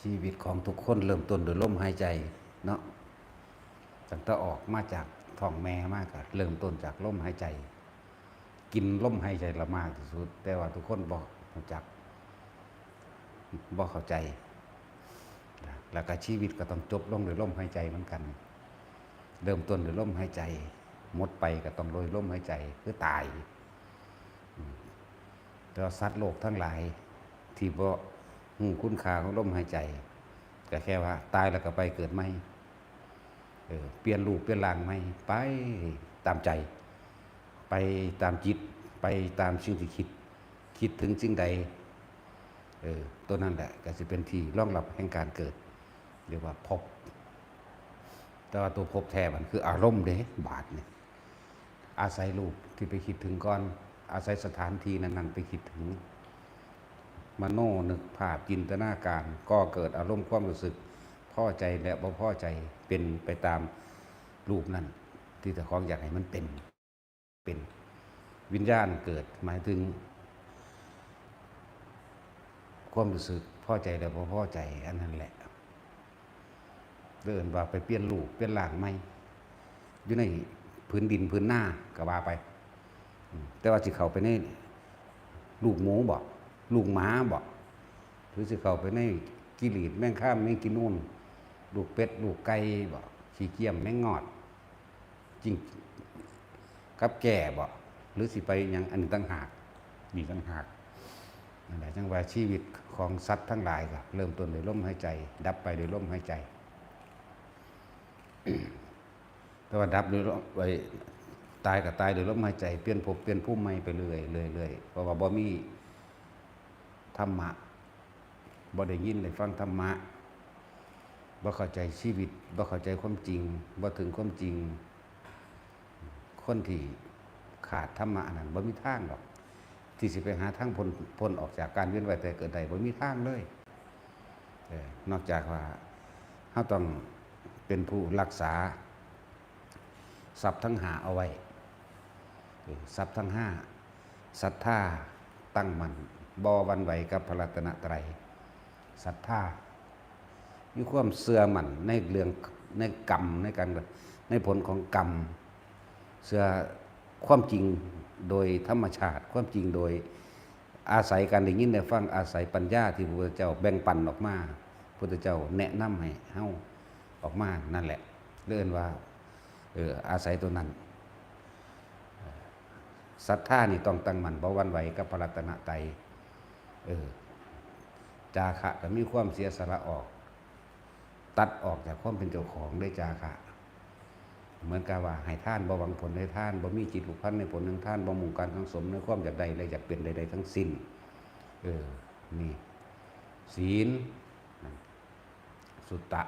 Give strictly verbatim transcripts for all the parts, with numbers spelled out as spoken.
ชีวิตของทุกคนเริ่มต้นด้วยลมหายใจเนาะ ตั้งแต่ออกมาจากท้องแม่มาก็เริ่มต้นจากลมหายใจ กินลมหายใจละมากที่สุด แต่ว่าทุกคนบ่รู้จัก บ่เข้าใจ แล้วก็ชีวิตก็ต้องจบลงด้วยลมหายใจเหมือนกัน เริ่มต้นด้วยลมหายใจ หมดไปก็ต้องโดยลมหายใจ คือตาย อืม แต่ว่าสัตว์โลกทั้งหลายที่บ่รู้คุณค่าของลมหายใจ ก็แค่ว่าตายแล้วก็ไปเกิดใหม่ เออ เปลี่ยนรูปเปลี่ยนร่างใหม่ ไปตามใจ ไปตามจิต ไปตามสิ่งที่คิด คิดถึงสิ่งใด เออ ตัวนั้นแหละก็สิเป็นที่รองรับแห่งการเกิด เรียกว่าภพ แต่ว่าตัวภพแท้มันคืออารมณ์เด้ บาดนี่ อาศัยรูปที่ไปคิดถึงก่อน อาศัยสถานที่นั้นๆไปคิดถึง มโนนึกภาพจินตนาการ ก่อเกิดอารมณ์ความรู้สึก พอใจและบ่พอใจ เป็นไปตามรูปนั้น ที่เจ้าของอยากให้มันเป็น เป็น วิญญาณเกิด หมายถึง ความรู้สึกพอใจและบ่พอใจ อันนั้นแหละ เอิ้นว่าไปเปลี่ยนรูปเปลี่ยนร่างใหม่ อยู่ในผืนดินผืนนาก็ว่าไป อืม แต่ว่าสิเข้าไปในลูกหมูบ่ ลูกหมาบ่ หรือสิเข้าไปในขี้หลีดแมงคามแมงกินนูน ลูกเป็ดลูกไก่บ่ ขี้เกียมแมงงอด จิ่งกับแก่บ่ หรือสิไปหยัง อันนี้ต่างหาก นี่ต่างหาก นั่นแหละ จั่งว่าชีวิตของสัตว์ทั้งหลายก็เริ่มต้นด้วยลมหายใจ ดับไปด้วยลมหายใจ แต่ว่าดับด้วยลม ไอ้ ตายก็ตายด้วยลมหายใจ เปลี่ยนภพเปลี่ยนภูมิใหม่ไปเรื่อยๆ เรื่อยๆ เพราะว่าบ่มีธรรมะ บ่ได้ยินได้ฟังธรรมะ บ่เข้าใจชีวิต บ่เข้าใจความจริง บ่ถึงความจริง คนที่ขาดธรรมะอันนั้นบ่มีทางดอก ที่สิไปหาทางพ้น พ้นออกจากการเวียนว่ายตายเกิดได้ บ่มีทางเลย เออ นอกจากว่าเราต้องเป็นผู้รักษาทรัพย์ทั้งห้าเอาไว้ เออ ทรัพย์ทั้งห้า ศรัทธา ตั้งมั่น บ่หวั่นไหวกับพระรัตนตรัย ศรัทธา มีความเชื่อมั่นในเรื่อง ในกรรม ในการ ในผลของกรรม เชื่อความจริงโดยธรรมชาติ ความจริงโดยอาศัยการได้ยินได้ฟัง อาศัยปัญญาที่พระพุทธเจ้าแบ่งปันออกมา พระพุทธเจ้าแนะนำให้เฮาออกมานั่นแหละ เรียกว่า เออ อาศัยตัวนั้น ศรัทธานี่ต้องตั้งมั่นบ่หวั่นไหวกับพระรัตนตรัย เออ จาคะก็มีความเสียสละออก ตัดออกจากความเป็นเจ้าของด้วยจาคะ เหมือนกับว่าให้ทานบ่หวังผลในทาน บ่มีจิตผูกพันในผลแห่งทาน บ่มุ่งการสังสมในความอยากได้และอยากเป็นใดๆทั้งสิ้น เออ นี่ ศีล สุตตะ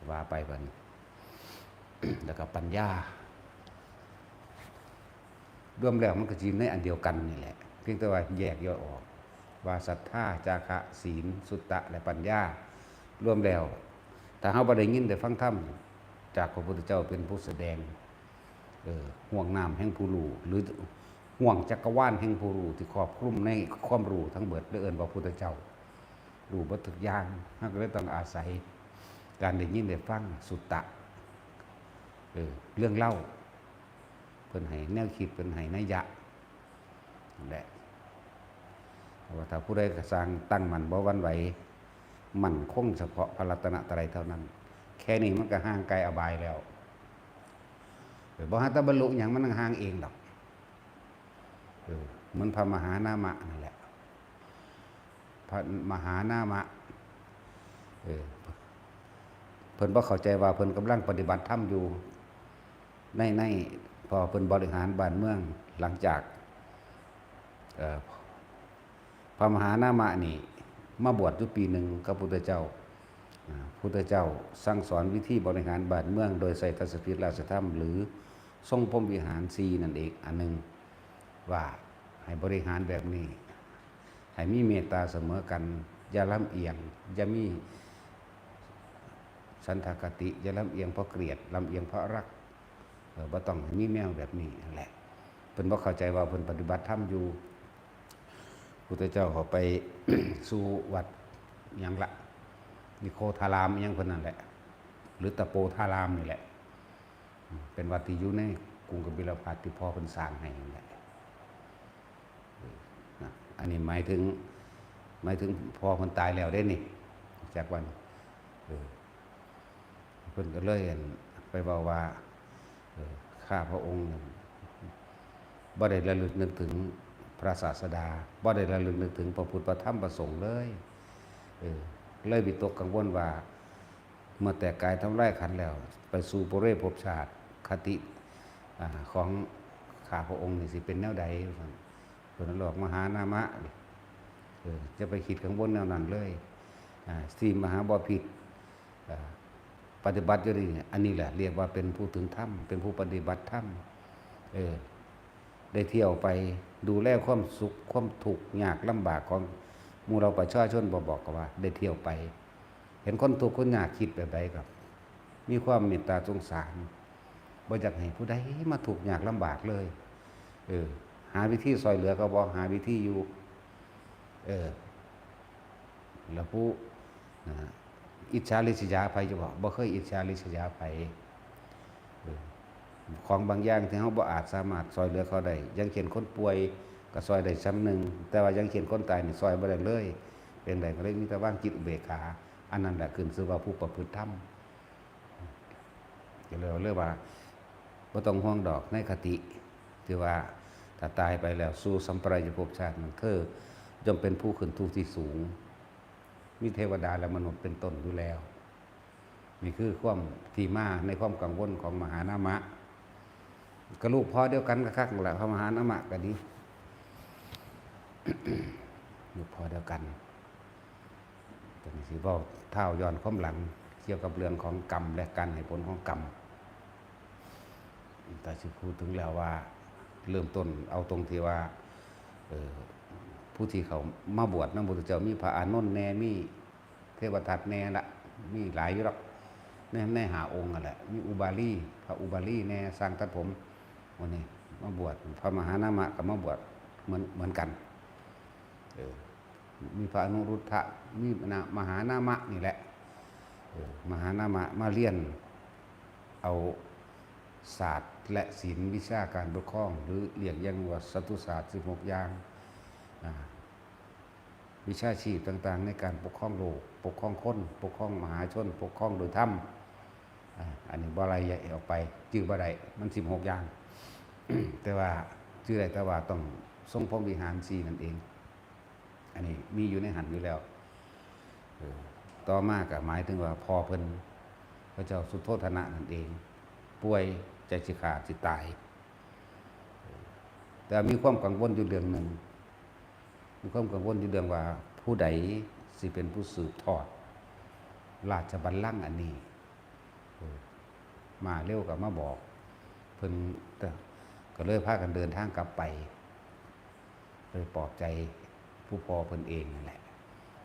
ว่าไปบัดนี้ แล้วก็ปัญญา รวมแล้วมันก็สิอยู่ในอันเดียวกันนี่แหละ เพียงแต่ว่าแยกย่อยออก ว่าศรัทธา จาคะ ศีล สุตตะ และปัญญา รวมแล้ว ถ้าเราบ่ได้ยินได้ฟังธรรมจากพระพุทธเจ้าเป็นผู้แสดง เออ ห่วงน้ำแห่งผู้รู้ หรือห่วงจักรวาลแห่งผู้รู้ที่ครอบคลุมในความรู้ทั้งเบิด เรียกว่าพุทธเจ้า รู้เบิดทุกอย่าง เราก็เลยต้องอาศัยการได้ยินได้ฟัง สุตตะ เออ เรื่องเล่า เพิ่นให้แนวคิด เพิ่นให้นัยยะ นั่นแหละ เพราะว่าถ้าผู้ใดก็สร้างตั้งมั่นบ่หวั่นไหว มั่นคงเฉพาะพระรัตนตรัยเท่านั้น แค่นี้มันก็ห่างไกลอบายแล้ว เออ บ่หาแต่บรรลุหยัง มันห่างเองดอก เออ เหมือนพระมหานามะนั่นแหละ พระมหานามะ เออ เพิ่นบ่เข้าใจว่าเพิ่นกำลังปฏิบัติธรรมอยู่ ใน ใน เพราะเพิ่นบริหารบ้านเมืองหลังจาก เอ่อ พระมหานามะนี่มาบวชอยู่ปีหนึ่งกับพุทธเจ้า อ่า พุทธเจ้าสั่งสอนวิธีบริหารบ้านเมืองโดยใช้ทัศพิธราชธรรม หรือทรงพรหมวิหารสี่นั่นเอง อันหนึ่ง ว่าให้บริหารแบบนี้ ให้มีเมตตาเสมอกัน อย่าลำเอียง อย่ามีฉันทคติ อย่าลำเอียงเพราะเกลียด ลำเอียงเพราะรัก เออ บ่ต้องให้มีแนวแบบนี้นั่นแหละ เพิ่นบ่เข้าใจว่าเพิ่นปฏิบัติธรรมอยู่ พุทธเจ้าเขาไป สู่วัดหยังละ นิโคธารามอิหยังเพิ่นนั่นแหละ หรือตะโปธารามนี่แหละ อืม เป็นวัดที่อยู่ในกรุงกบิลพัสดุ์ที่พ่อเพิ่นสร้างให้นั่นแหละ เออ นะ อันนี้หมายถึง หมายถึงพ่อเพิ่นตายแล้วเด้นี่ จากวัน เออ เพิ่นก็เลย อั่น ไปเว้าว่า เออ ข้าพระองค์เนี่ย บ่ได้ระลึกนึกถึงพระศาสดา บ่ได้ระลึกนึกถึงพระพุทธ พระธรรม พระสงฆ์เลย เออ เลยวิตกกังวลว่า เมื่อแตกกายทำลายขันธ์แล้ว ไปสู่ปริเภทภพชาติ คติ อ่า ของข้าพระองค์นี่สิเป็นแนวใด เพิ่นเรียกมหานามะ เออ จะไปคิดกังวลแนวนั้นเลย อ่า ที่มหาบพิตร อ่า ปฏิบัติอยู่นี่ อันนี้แหละเรียกว่าเป็นผู้ถึงธรรม เป็นผู้ปฏิบัติธรรม เออ ได้เที่ยวไปดูแลความสุข ความทุกข์ยากลำบากของหมู่เหล่าประชาชน บ่บอกก็ว่าได้เที่ยวไป เห็นคนทุกข์คนยากคิดแบบใดก็มีความเมตตาสงสาร บ่อยากให้ผู้ใดมาทุกข์ยากลำบากเลย เออ หาวิธีช่วยเหลือก็บ่ หาวิธีอยู่ เออ แล้วผู้ นะ อิจฉาริษยาใผอยู่บ่ บ่เคยอิจฉาริษยาใผ เออ ของบางอย่างที่เฮาบ่อาจสามารถช่วยเหลือเขาได้ อย่างเช่นคนป่วยก็ช่วยได้ส่ำหนึ่ง แต่ว่าอย่างเช่นคนตายนี่ช่วยบ่ได้เลย เป็นใดก็เลยมีแต่วางจิตอุเบกขา อันนั้นแหละขึ้นชื่อว่าผู้ประพฤติธรรม ก็เลยเรียกว่า บ่ต้องห่วงดอกในคติ ที่ว่าถ้าตายไปแล้วสู่สัมปรายภพชาตินั้น เธอย่อมเป็นผู้ขึ้นทุกข์ที่สูง มีเทวดาและมนุษย์เป็นต้นอยู่แล้ว นี่คือความที่มาในความกังวลของมหานามะ ก็ลูกพ่อเดียวกันคักๆนั่นแหละ พระมหานามะก็ดี ลูกพ่อเดียวกัน ตอนนี้สิเว้าท้าวย้อนความหลัง เกี่ยวกับเรื่องของกรรมและการให้ผลของกรรม แต่สิพูดถึงแล้วว่า เริ่มต้นเอาตรงที่ว่า เอ่อ ผู้ที่เขามาบวชนำพระพุทธเจ้า มีพระอานนท์แน่ มีเทวทัตแน่ละ มีหลายอยู่ดอก ใน ในห้าองค์นั่นแหละ มีอุบาลี พระอุบาลีแน่ ช่างตัดผม วันนี้มาบวช พระมหานามะก็มาบวชเหมือน เหมือนกัน เออ มีพระอนุรุทธะ มีนะ มหานามะนี่แหละ เออ มหานามะมาเรียนเอาศาสตร์และศีล วิชาการปกครอง หรือเรียกอย่างว่าจตุศาสตร์สิบหกอย่าง อ่า วิชาชีพต่างๆ ในการปกครองโลก ปกครองคน ปกครองมหาชน ปกครองโดยธรรม อ่า อันนี้บ่ไล่ออกไป จื่อบ่ได้ มันสิบหกอย่าง แต่ว่าจื่อได้ แต่ว่าต้องทรงพรหมวิหารสี่นั่นเอง อันนี้มีอยู่ในหั้นอยู่แล้ว เออ ต่อมาก็หมายถึงว่าพ่อเพิ่น พระเจ้าสุโธทนะนั่นเอง ป่วยใจสิขาดสิตาย แต่มีความกังวลอยู่เรื่องหนึ่ง มีความกังวลอยู่เรื่องว่าผู้ใดสิเป็นผู้สืบทอดราชบัลลังก์อันนี้ เออ มาเร็วก็มาบอกเพิ่น ก็เลยพากันเดินทางกลับไป ไปปลอบใจผู้พ่อเพิ่นเองนั่นแหละ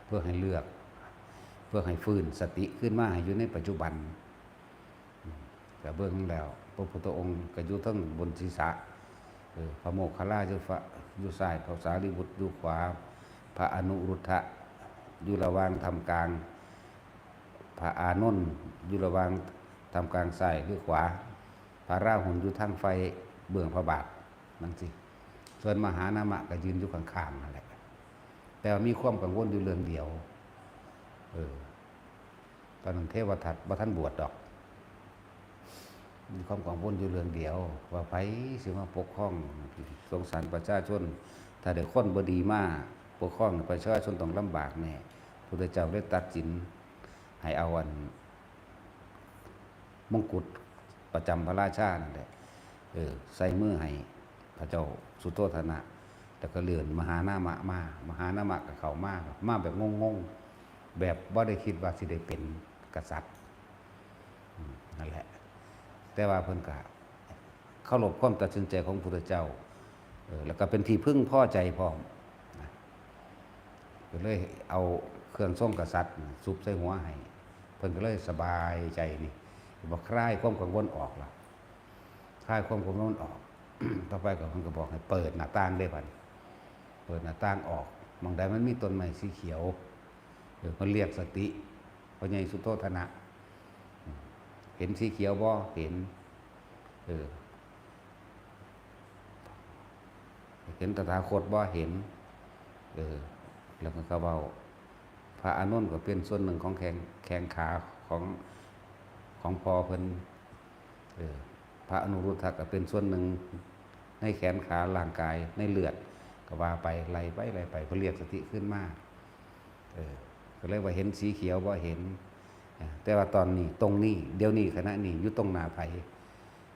เพื่อให้เลือก เพื่อให้ฟื้นสติขึ้นมาให้อยู่ในปัจจุบัน อืม ก็เบิ่งแล้ว พระพุทธองค์ก็อยู่เทิงบนศีรษะ เออ พระโมคคัลลาอยู่ฟ้า อยู่ซ้าย พระสารีบุตรอยู่ขวา พระอนุรุทธะอยู่ระหว่างท่ามกลาง พระอานนท์อยู่ระหว่างท่ามกลางซ้ายหรือขวา พระราหุลอยู่ทางฝ่ายเบื้องพระบาท นั่นสิ ส่วนมหานามะก็ยืนอยู่ข้างๆนั่นแหละ แต่ว่ามีความกังวลอยู่เรื่องเดียว เออ ตอนนั้นเทวทัตบ่ทันบวชดอก มีความกังวลอยู่เรื่องเดียว ว่าไผสิมาปกครอง สงสารประชาชน ถ้าได้คนบ่ดีมาปกครอง ประชาชนต้องลำบากแน่ พุทธเจ้าเลยตัดสินให้เอาอัน มงกุฎประจำพระราชานั่นแหละ เออ ใส่มือให้พระเจ้าสุโธทนะ แล้วก็เลื่อนมหานามะมา มหานามะก็เข้ามา มาแบบงงๆ แบบบ่ได้คิดว่าสิได้เป็นกษัตริย์ อืม นั่นแหละ แต่ว่าเพิ่นก็เคารพความตัดสินใจของพุทธเจ้า เออ แล้วก็เป็นที่พึงพอใจพร้อมนะ ก็เลยเอาเครื่องทรงกษัตริย์ซุบใส่หัวให้ เพิ่นก็เลยสบายใจนี่ บ่คลายความกังวลออกล่ะ คลายความกังวลออก ต่อไปก็เพิ่นก็บอกให้เปิดหน้าต่างเด้บัดนี้ เปิดหน้าต่างออก หม่องใดมันมีต้นไม้สีเขียว เออ เพิ่นเรียกสติ พ่อใหญ่สุโธทนะ เห็นสีเขียวบ่ เห็น เออ เห็นตถาคตบ่ เห็น เออ แล้วก็เขาเว้า พระอานนท์ก็เป็นส่วนหนึ่งของแข้ง แข้งขาของ ของพ่อเพิ่น เออ พระอนุรุทธะก็เป็นส่วนหนึ่งในแขนขาร่างกายในเลือด ก็ว่าไป ไล่ไป ไล่ไป เพิ่นเรียกสติขึ้นมา เออ ก็เลยว่าเห็นสีเขียวบ่ เห็น อ่า แต่ว่าตอนนี้ ตรงนี้ เดี๋ยวนี้ ขณะนี้ อยู่ตรงหน้าไผ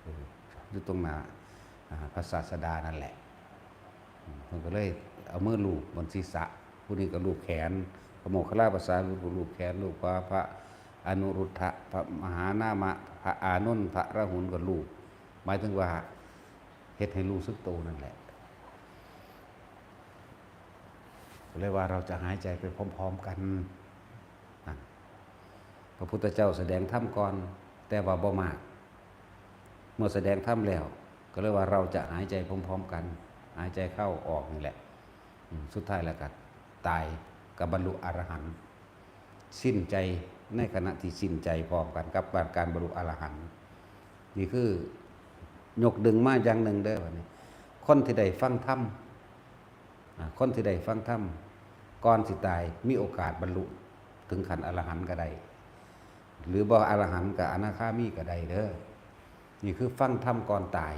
เออ อยู่ตรงหน้า อ่า พระศาสดานั่นแหละ อืม เพิ่นก็เลยเอามือลูบบนศีรษะ ผู้นี้ก็ลูบแขน พระโมคคัลลาภาษาลูบ ก็ลูบแขน ลูบขวา พระอนุรุทธะ พระมหานามะ พระอานนท์ พระราหุลก็ลูบ หมายถึงว่าเฮ็ดให้รู้สึกโตนั่นแหละ ก็เลยว่าเราจะหายใจไปพร้อมๆกัน นั่น พระพุทธเจ้าแสดงธรรมก่อน แต่ว่าบ่มาก เมื่อแสดงธรรมแล้ว ก็เลยว่าเราจะหายใจพร้อมๆกัน หายใจเข้าออกนี่แหละ อืม สุดท้ายแล้วก็ตาย ก็บรรลุอรหันต์ สิ้นใจในขณะที่สิ้นใจพร้อมกันกับการบรรลุอรหันต์ นี่คือยกดึงมาอย่างหนึ่งเด้อ บัดนี้ คนที่ได้ฟังธรรม อ่า คนที่ได้ฟังธรรมก่อนสิตาย มีโอกาสบรรลุถึงขั้นอรหันต์ก็ได้ หรือบ่อรหันต์ก็อนาคามีก็ได้เด้อ นี่คือฟังธรรมก่อนตาย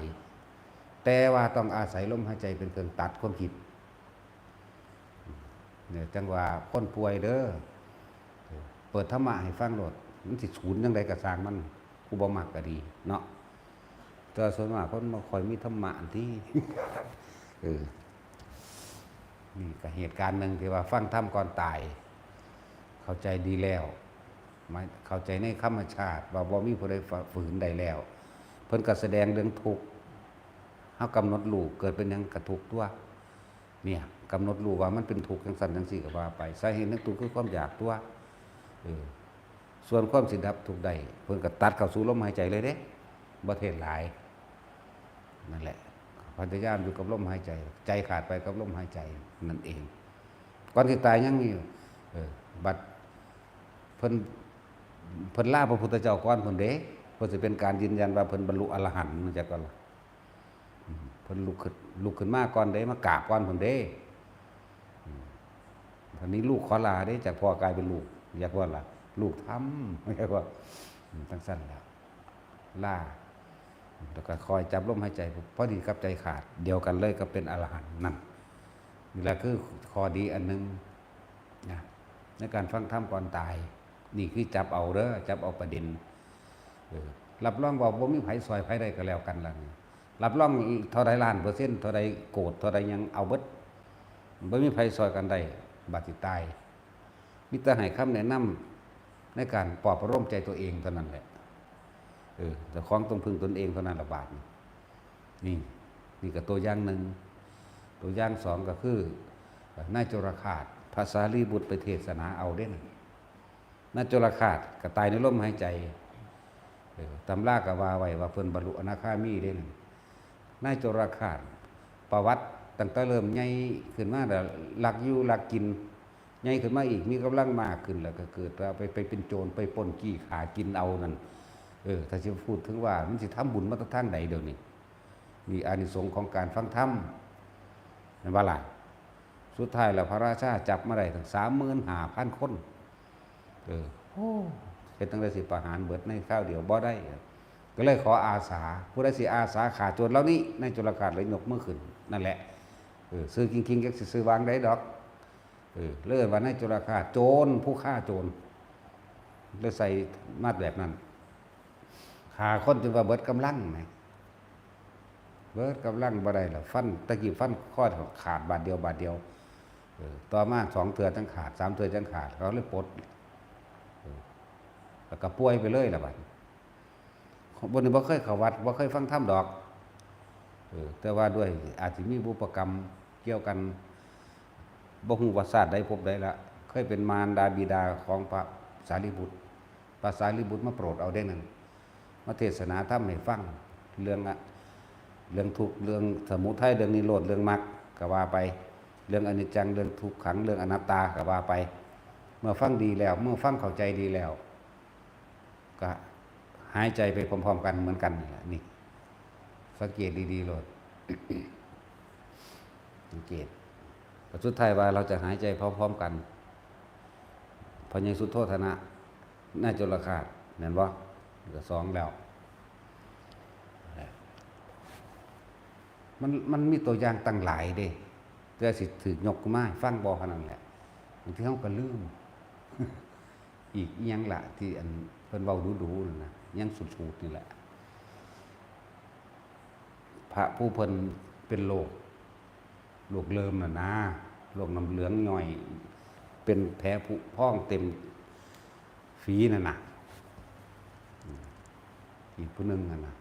แต่ว่าต้องอาศัยลมหายใจเป็นเครื่องตัดความคิด เนี่ย จั่งว่าคนป่วยเด้อ เปิดธรรมะให้ฟังโลด มันสิศูนย์จั่งใดก็ซ่างมัน ผู้บ่มักก็ดีเนาะ แต่ส่วนมากคนบ่ค่อยมีธรรมะอันที่ เออ นี่ก็เหตุการณ์หนึ่งที่ว่าฟังธรรมก่อนตาย เข้าใจดีแล้ว หมาย เข้าใจในธรรมชาติว่าบ่มีผู้ใดฝ่าฝืนได้แล้ว เพิ่นก็แสดงเรื่องทุกข์ เฮากำหนดรู้ เกิดเป็นหยังก็ทุกข์ตั๊ว เนี่ย กำหนดรู้ว่ามันเป็นทุกข์จั่งซั้นจั่งซี้ก็ว่าไป สาเหตุแห่งทุกข์คือความอยากตั๊ว เออ ส่วนความสิดับทุกข์ได้ เพิ่นก็ตัดเข้าสู่ลมหายใจเลยเด้ บ่เทศน์หลาย นั่นแหละ พยายามอยู่กับลมหายใจ ใจขาดไปกับลมหายใจนั่นเอง ก่อนสิตายยังมีอยู่ เออ บัดเพิ่น เพิ่นลาพระพุทธเจ้าก่อนพุ้นเด้ เพิ่นสิเป็นการยืนยันว่าเพิ่นบรรลุอรหันต์ จักก่อนล่ะ อืม เพิ่นลุกขึ้น ลุกขึ้นมาก่อนเด้ มากราบก่อนพุ้นเด้ อืม ทีนี้ลูกขอลาเด้ จากพ่อกลายเป็นลูก อยากว่าล่ะ ลูกธรรม อยากว่า อืม จั่งซั้นแหละ ลา แล้วก็คอยจับลมหายใจ พอดีกับใจขาด เดียวกันเลยกับเป็นอรหันต์นั่น นี่แหละคือข้อดีอันหนึ่งนะ ในการฟังธรรมก่อนตาย นี่คือจับเอาเด้อ จับเอาประเด็น เออ รับรองว่าบ่มีไผซอยไผได้ก็แล้วกันล่ะนี่ รับรองเท่าใดล้านเปอร์เซ็นต์ เท่าใดโกด เท่าใดหยังเอาเบิด บ่มีไผซอยกันได้ บาดสิตาย มีแต่ให้คำแนะนำในการปลอบประโลมใจตัวเองเท่านั้นแหละ เออ เจ้าของต้องพึ่งตนเองเท่านั้นละบาดนี่ นี่ นี่ก็ตัวอย่างหนึ่ง ตัวอย่างสองก็คือ นายจุลฆาส พระสารีบุตรไปเทศนาเอาเด้นั่น นายจุลฆาสก็ตายในลมหายใจ เออ ตำราก็ว่าไว้ว่าเพิ่นบรรลุอนาคามีเด้นั่น นายจุลฆาส ประวัติตั้งแต่เริ่มใหญ่ขึ้นมาแล้ว ลักอยู่ลักกิน ใหญ่ขึ้นมาอีก มีกำลังมากขึ้น แล้วก็เกิดว่าไป ไปเป็นโจร ไปปล้นจี้ฆ่ากินเอานั่น เออ ถ้าสิพูดถึงว่ามันสิทำบุญมาแต่ทางใดเดี๋ยวนี้ นี่อานิสงส์ของการฟังธรรม แม่นบ่ล่ะ สุดท้ายแล้วพระราชาจับมาได้ตั้งสามหมื่นห้าพันคน เออ โอ้ เฮ็ดจั่งใดสิประหารเบิดในคราวเดียวบ่ได้ ก็เลยขออาสา ผู้ใดสิอาสาฆ่าโจรเหล่านี้ นายจุลฆาสเลยยกมือขึ้น นั่นแหละ เออ ซื่อจริงๆ จักสิซื่อวางใดดอก เออ เลยว่านายจุลฆาส โจร ผู้ฆ่าโจร เลยใส่มาดแบบนั้น ฆ่าคนจนว่าเบิดกำลังนะ เบิดกำลังบ่ได้ละ ฟัน ตะกี้ฟันคอขาดบาดเดียว บาดเดียว เออ ต่อมาสองเทื่อจั่งขาด สามเทื่อจั่งขาด เขาเลยปลด เออ แล้วก็ป่วยไปเลยละบัด คนนี้บ่เคยเข้าวัด บ่เคยฟังธรรมดอก เออ แต่ว่าด้วยอาจสิมีบุพกรรมเกี่ยวกัน บ่ฮู้ว่าชาติใดภพใดละ เคยเป็นมารดาบิดาของพระสารีบุตร พระสารีบุตรมาโปรดเอาเด้นั่น มาเทศนาธรรมให้ฟัง เรื่องอะ เรื่องทุกข์ เรื่องสมุทัย เรื่องนิโรธ เรื่องมรรค ก็ว่าไป เรื่องอนิจจัง เรื่องทุกขัง เรื่องอนัตตา ก็ว่าไป เมื่อฟังดีแล้ว เมื่อฟังเข้าใจดีแล้ว ก็หายใจไปพร้อมๆกันเหมือนกันนี่แหละ นี่ สังเกตดีๆโลด สังเกต ก็สุดท้ายว่าเราจะหายใจพร้อมๆกัน พระเยซูโทษนะ หน้าจุลคาด แม่นบ่ ก็สองแล้ว มัน มันมีตัวอย่างตั้งหลายเด้ แต่สิถืกยกมาให้ฟังบ่เท่านั้นแหละ บางทีเราก็ลืม อีกอิหยังละที่อันเพิ่นเว้าดูๆนั่นนะ ยังสูดๆนี่แหละ พระผู้เพิ่นเป็นโรค โรคเริมน่ะนะ โรคน้ำเหลืองย่อย เป็นแผลผุพองเต็มฝีนั่นน่ะ อืม อีกผู้หนึ่งนั่นน่ะ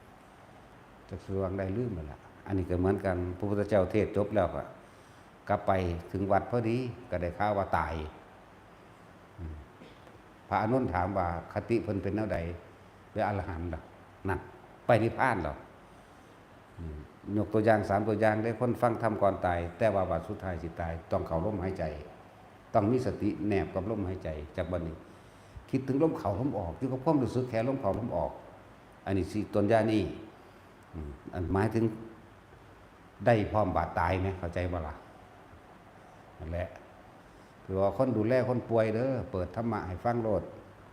จักสิว่าจั่งใดลืมไปละ อันนี้ก็เหมือนกัน พระพุทธเจ้าเทศน์จบแล้วก็กลับไปถึงวัดพอดี ก็ได้ข่าวว่าตาย อืม พระอานนท์ถามว่าคติเพิ่นเป็นแนวใด เป็นอรหันต์เหรอ นั่น ไปนิพพานเหรอ อืม ยกตัวอย่างสามตัวอย่างเด้ คนฟังธรรมก่อนตาย แต่ว่าบัดสุดท้ายสิตาย ต้องเข้าลมหายใจ ต้องมีสติแนบกับลมหายใจ จากบัดนี้ คิดถึงลมเข้าลมออก อยู่กับความรู้สึกแค่ลมเข้าลมออก อันนี้สิต้นยานี่ อืม อันหมายถึง ได้พร้อมบาดตายไหม เข้าใจบ่ล่ะ นั่นแหละ คือว่าคนดูแลคนป่วยเด้อ เปิดธรรมะให้ฟังโลด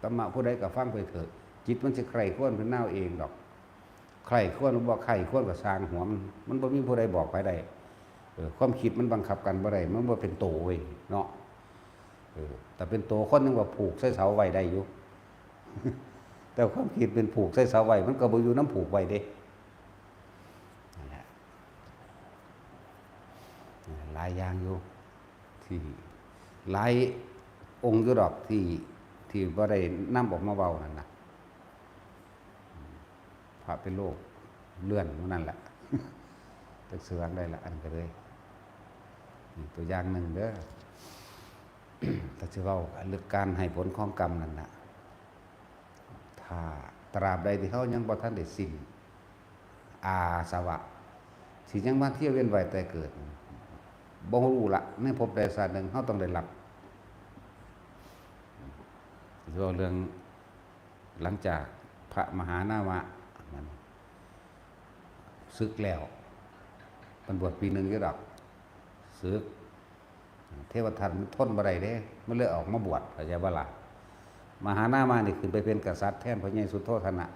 ธรรมะผู้ใดก็ฟังไปเถอะ จิตมันสิใคร่ครวญขึ้นมาเองดอก ใคร่ครวญบ่ใคร่ครวญก็ซ่างหัวมัน มันบ่มีผู้ใดบอกไผได้ เออ ความคิดมันบังคับกันบ่ได้ มันบ่เป็นโตเว้ยเนาะ เออ แต่เป็นโตคนยังว่าผูกใส่เสาไว้ได้อยู่ แต่ความคิดเป็นผูกใส่เสาไว้ มันก็บ่อยู่นำผูกไว้เด้ นั่นแหละ หลายอย่างอยู่ ที่หลายองค์อยู่ดอกที่ ที่บ่ได้นำออกมาเว้านั่นน่ะ พระเป็นโรคเลื่อนหมู่นั่นแหละ จักสิว่าจั่งใดละ อันก็เลย นี่ตัวอย่างหนึ่งเด้อ ถ้าสิเว้าเรื่องการให้ผลของกรรมนั่นน่ะ ถ้าตราบใดที่เฮายังบ่ทันได้สิ้นอาสวะ สิยังมาเที่ยวเวียนว่ายตายเกิด บ่ฮู้ละ ในภพใดชาติหนึ่งเฮาต้องได้รับ สิเว้าเรื่อง หลังจากพระมหานามะมัน สึกแล้ว มันบวชปีหนึ่งอยู่ดอก สึก เทวทัตมันทนบ่ได้เด้ มันเลยออกมาบวช เข้าใจบ่ล่ะ มหานามะนี่ขึ้นไปเป็นกษัตริย์แทนพระเยซูโธทนะ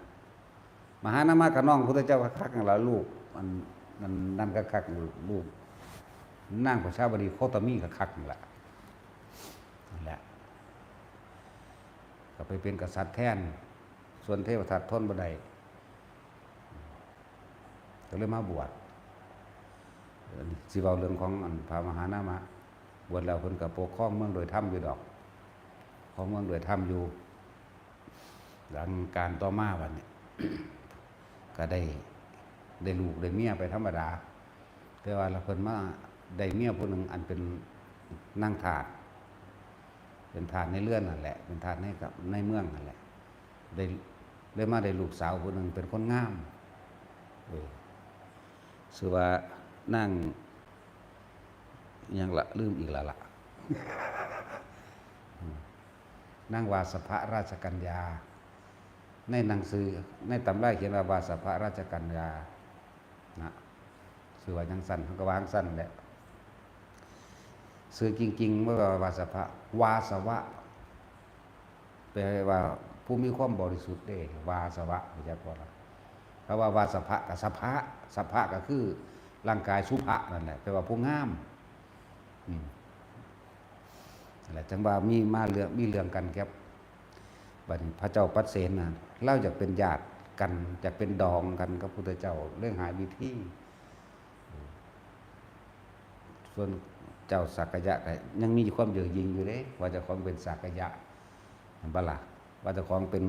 มหานามะก็น้องพุทธเจ้าคักๆนั่นล่ะ ลูก อัน นั่น นั่นคักๆ ลูก นางประชาบดีโคตมีคักๆนั่นล่ะ นั่นแหละ ก็ไปเป็นกษัตริย์แทน ส่วนเทวทัตทนบ่ได้ ก็เลยมาบวช อันนี้สิเว้าเรื่องของอันพระมหานามะ บวชแล้วเพิ่นก็ปกครองเมืองโดยธรรมอยู่ดอก ปกครองเมืองโดยธรรมอยู่ หลังกาลต่อมาบัดนี้ ก็ได้ ได้ลูกได้เมียไปธรรมดา แต่ว่าละเพิ่นมาได้เมียผู้หนึ่งอันเป็นนางทาส เป็นทาสในเรือนนั่นแหละ เป็นทาสในกับ ในเมืองนั่นแหละ ได้ ได้มาได้ลูกสาวผู้หนึ่งเป็นคนงาม เออ ชื่อว่านาง หยังละ ลืมอีกแล้วละ อืม นางวาสภะราชกัญญา ในหนังสือ ในตำราเขียนว่าวาสภะราชกัญญา นะ ชื่อว่าจั่งซั้น เฮาก็ว่าจั่งซั้นแหละ ชื่อจริงๆ บ่ว่าวาสภะ วาสวะ แปลว่าผู้มีความบริสุทธิ์เด้ วาสวะ รู้จักบ่ล่ะ คำว่าวาสภะกับสภะ สภะก็คือร่างกาย สุภะนั่นแหละ แปลว่าผู้งาม อืม นั่นแหละ จั่งว่ามีมาเรื่อง มีเรื่องกันครับ บัดนี้พระเจ้าปัดเสนน่ะ ลาวอยากเป็นญาติกัน อยากเป็นดองกันกับพุทธเจ้า เลยหาวิธี ส่วนเจ้าสักกะยะก็ยังมีความเย่อหยิ่งอยู่เด้ ว่าเจ้าของเป็นสักกะยะ เห็นบ่ล่ะ ว่าเจ้าของเป็น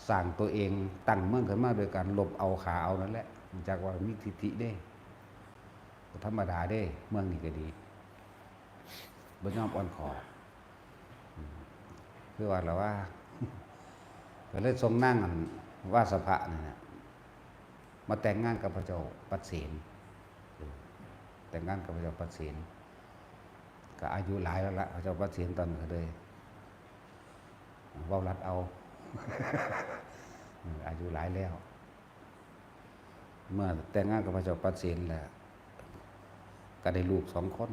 สร้างตัวเอง ตั้งเมืองขึ้นมาโดยการลบเอาฆ่าเอานั่นแหละ รู้จักว่ามีทิฐิเด้ ก็ธรรมดาเด้ เมืองนี้ก็ดี บ่ยอมอ่อนข้อ อืม คือว่าล่ะว่า ก็เลยส่งนางอันวาสภะนี่นะ มาแต่งงานกับพระเจ้าปัดเสน เออ แต่งงานกับพระเจ้าปัดเสน ก็อายุหลายแล้วละ พระเจ้าปัดเสนตอนนั้นก็เลย เว้าลัดเอา เออ อายุหลายแล้ว เมื่อแต่งงานกับพระเจ้าปัดเสนแล้ว ก็ได้ลูกสองคน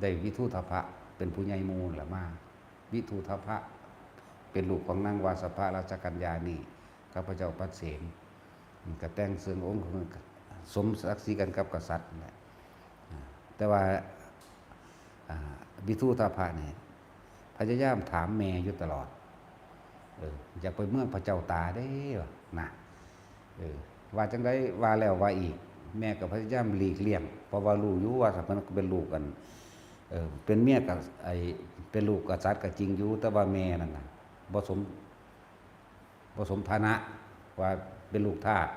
ได้วิทูธพะเป็นผู้ใหญ่หมู่ละมา วิทูธพะเป็นลูกของนางวาสภะราชกัญญานี่ กับพระเจ้าปัดเสน มันก็แต่งเสิงองค์ สมศักดิ์ศรีกันกับกษัตริย์นั่นแหละ อ่า แต่ว่า อ่า วิทูธพะนี่ พยายามถามแม่อยู่ตลอด เออ อยากไปเมืองพระเจ้าตาเด้ นะ เออ ว่าจังได๋ ว่าแล้วว่าอีก แม่ก็พยายามหลีกเลี่ยง เพราะว่ารู้อยู่ว่าถ้าเพิ่นเป็นลูกกัน เออ เป็นเมียกับไอ้ เป็นลูกกษัตริย์ก็จริงอยู่ แต่ว่าแม่นั่นน่ะ บ่สม บ่สมฐานะ ว่าเป็นลูกทาส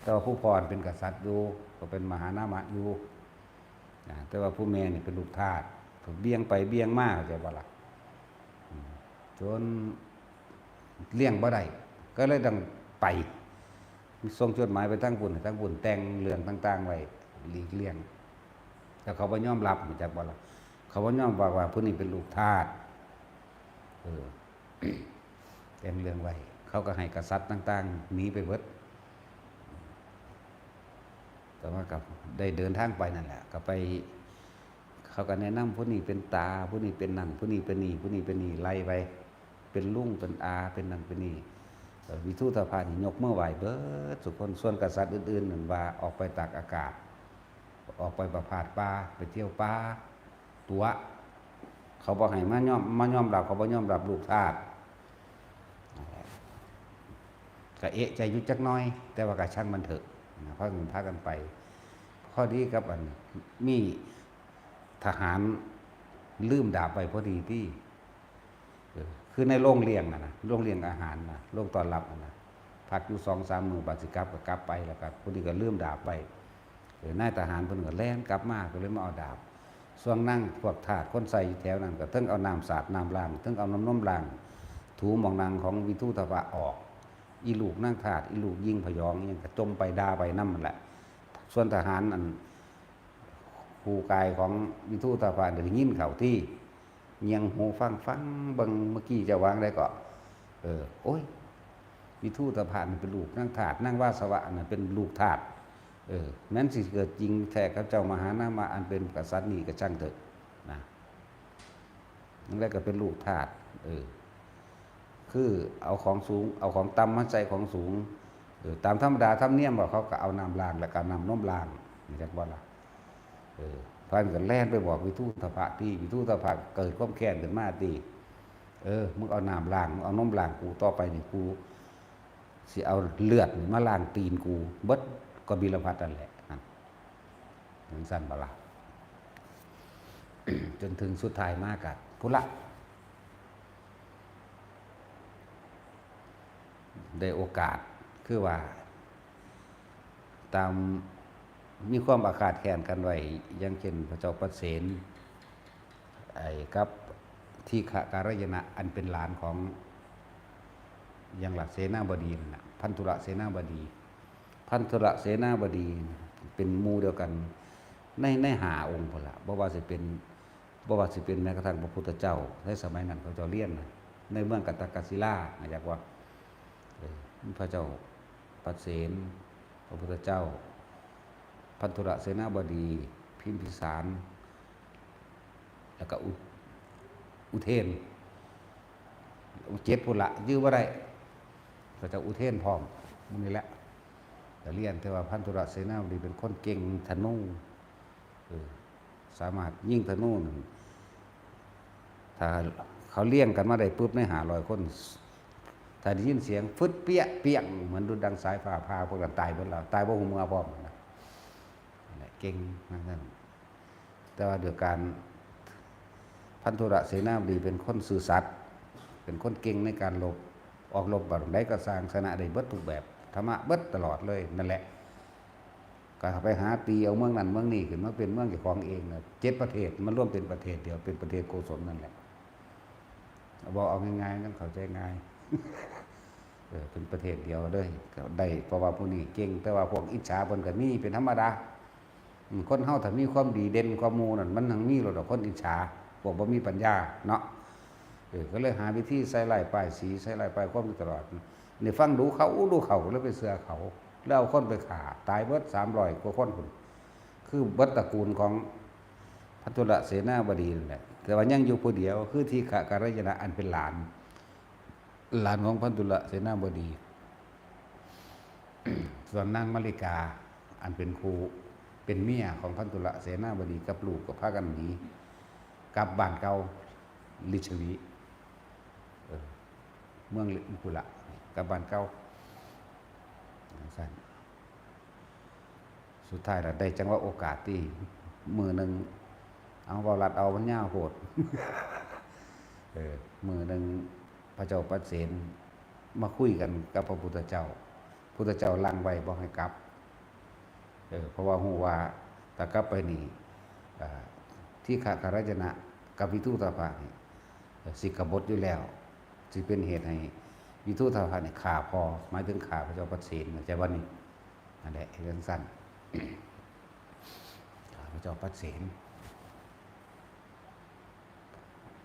แต่ว่าผู้พ่อเป็นกษัตริย์อยู่ ก็เป็นมหานามะอยู่ นะ แต่ว่าผู้แม่นี่เป็นลูกทาส เบี่ยงไปเบี่ยงมา เข้าใจบ่ล่ะ อืม จนเลี่ยงบ่ได้ ก็เลยต้องไป ส่งจดหมายไปทางพุ้น ให้ทางพุ้นแต่งเรื่องต่างๆไว้ หลีกเลี่ยง แต่เขาบ่ยอมรับ รู้จักบ่ล่ะ เขาบ่ยอมรับว่าผู้นี้เป็นลูกทาส เออ แต่งเรื่องไว้ เขาก็ให้กษัตริย์ต่างๆหนีไปเบิด แต่ว่าก็ได้เดินทางไปนั่นแหละ ก็ไป เขาก็แนะนำผู้นี้เป็นตา ผู้นี้เป็นนั่น ผู้นี้เป็นนี่ ผู้นี้เป็นนี่ ไล่ไป เป็นลุง เป็นอา เป็นนั่น เป็นนี่ เอ่อ วิทูธพะนี่ยกมือไหว้เบิดซุคน ส่วนกษัตริย์อื่นๆนั่นว่าออกไปตากอากาศ ออกไปประพาสป่า ไปเที่ยวป่า ตั๋ว เขาบ่ให้มายอม มายอมรับ เขาบ่ยอมรับลูกทาส ก็เอะใจอยู่จักหน่อย แต่ว่าก็ช่างมันเถอะนะ พากัน พากันไป พอดีกับอัน มีทหารลืมดาบไว้พอดีติ เออ คือในโรงเลี้ยงน่ะนะ โรงเลี้ยงอาหารน่ะ โรงต้อนรับน่ะนะ พักอยู่สองสามมื้อ บัดสิกลับก็กลับไป แล้วก็พอดีก็ลืมดาบไว้ เออ นายทหารเพิ่นก็แล่นกลับมา ก็เลยมาเอาดาบ ส่วนนางพวกทาสคนใช้อยู่แถวนั้น ก็เทิงเอาน้ำสาดน้ำล้าง เทิงเอาน้ำนมล้าง ถูหม่องนั่งของวิทูธพะออก อีลูกนางทาส อีลูกหญิงพยองอิหยังก็จ่มไปด่าไปนำนั่นแหละ ส่วนทหารอัน คู่กายของวิทูธพะได้ยินเข้าติ เงี่ยงหูฟัง ฟังเบิ่ง เมื่อกี้เจ้าว่าจั่งใด๋ก็ เออ โอ้ย วิทูธพะนี่เป็นลูกนางทาส นางวาสวะนั่นเป็นลูกทาส เออ แม้นสิเกิดจริงแท้กับเจ้ามหานามะอันเป็นกษัตริย์นี่ก็ช่างเถอะนะ นั่นแหละก็เป็นลูกทาส เออ คือเอาของสูง เอาของต่ำมาใส่ของสูง เออ ตามธรรมดาธรรมเนียมว่าเขาก็เอาน้ำล้าง แล้วก็น้ำนมล้าง รู้จักบ่ล่ะ เออ พระก็แล่นไปบอกวิทูธพะติ วิทูธพะเกิดความแค้นขึ้นมาติ เออ มึงเอาน้ำล้าง มึงเอานมล้างกู ต่อไปนี่กูสิเอาเลือดนี่มาล้างตีนกู เบิดกบิลพัสดุ์นั่นแหละ นั่น จั่งซั้นบ่ล่ะ จนถึงสุดท้ายมาก็พุ้นละ ได้โอกาส คือว่า ตาม มีความอาฆาตแค้นกันไว้ อย่างเช่น พระเจ้าปัดเสน ไอ้ กับทีฆะการยนะ อันเป็นหลานของ หยังล่ะ เสนาบดีนั่นน่ะ พันธุรเสนาบดี พันธุรเสนาบดีเป็นหมู่เดียวกัน ใน ในห้าองค์พุ้นล่ะ บ่ว่าสิเป็น บ่ว่าสิเป็นแม้กระทั่งพระพุทธเจ้า ในสมัยนั้นเขาเจ้าเรียนน่ะ ในเมืองกัตตกศิลา รู้จักบ่ เออ พระเจ้าปัดเสน พระพุทธเจ้า พันธุรเสนาบดี พิมพิสาร แล้วก็อุ อุเทน เจ็ดพุ้นละ จื่อบ่ได้ พระเจ้าอุเทนพร้อม หมู่นี้แหละ ก็เรียน แต่ว่าพันธุรเสนาบดีเป็นคนเก่งธนู เออ สามารถยิงธนูนั่น ถ้าเขาเรียงกันมาได้ปุ๊บ ในห้าร้อยคน ถ้าได้ยินเสียงฟึดเปี้ยเปี้ยง เหมือนดุจดังสายฟ้าผ่า พวกนั้นตายเบิดแล้ว ตายบ่ฮู้เมือพร้อมนะ นั่นแหละ เก่งทั้งนั้น แต่ว่าด้วยการ พันธุรเสนาบดีเป็นคนซื่อสัตย์ เป็นคนเก่งในการรบ ออกรบบัดใดก็ซ่าง ชนะได้เบิดทุกแบบ ธรรมะเบิดตลอดเลย นั่นแหละ ก็ไปหาตีเอาเมืองนั้นเมืองนี้ขึ้นมาเป็นเมืองเจ้าของเองน่ะ เจ็ดประเทศ มารวมเป็นประเทศเดียว เป็นประเทศโกศลนั่นแหละ เว้าเอาง่ายๆ มันเข้าใจง่าย เออ เป็นประเทศเดียวเลย ก็ได้ เพราะว่าผู้นี้เก่ง แต่ว่าพวกอิจฉาเพิ่นก็มีเป็นธรรมดา อืม คนเฮาถ้ามีความดีเด่นกว่าหมู่นั่น มันหั้งมีโลดดอกคนอิจฉา พวกบ่มีปัญญาเนาะ เออ ก็เลยหาวิธีใส่ร้ายป้ายสี ใส่ร้ายป้ายความอยู่ตลอด นี่ฟังดูเขา ดูเขา แล้วไปเชื่อเขา แล้วเอาคนไปฆ่า ตายเบิดสามร้อยกว่าคนพุ้น คือเบิดตระกูลของพันธุลเสนาบดีนั่นแหละ แต่ว่ายังอยู่ผู้เดียว คือทีฆะกัลยาณะ อันเป็นหลาน หลานของพันธุลเสนาบดี ส่วนนางมาริกา อันเป็นคู่ เป็นเมียของพันธุลเสนาบดีกับลูกก็พากันหนี กลับบ้านเก่า ลิชวี เออ เมืองลิพุละ กลับบ้านเก่า จั่งซั้น สุดท้ายละได้จังหวะโอกาสที่มื้อหนึ่ง เอา เว้ารัดเอา มันยาวโพด เออ มื้อหนึ่งพระเจ้าปเสนมาคุยกันกับพระพุทธเจ้า พุทธเจ้าลังไว้บ่ให้กลับ เออ เพราะว่าฮู้ว่าถ้ากลับไปนี่ อ่า ทีฆะกัลยาณะกับวิทูตภะนี่ เอ่อ สิกบฏอยู่แล้ว สิเป็นเหตุให้วิทูตภะนี่ฆ่าพ่อ หมายถึงฆ่าพระเจ้าปเสน เข้าใจบ่นี่ นั่นแหละ เรื่องสั้น ฆ่าพระเจ้าปเสน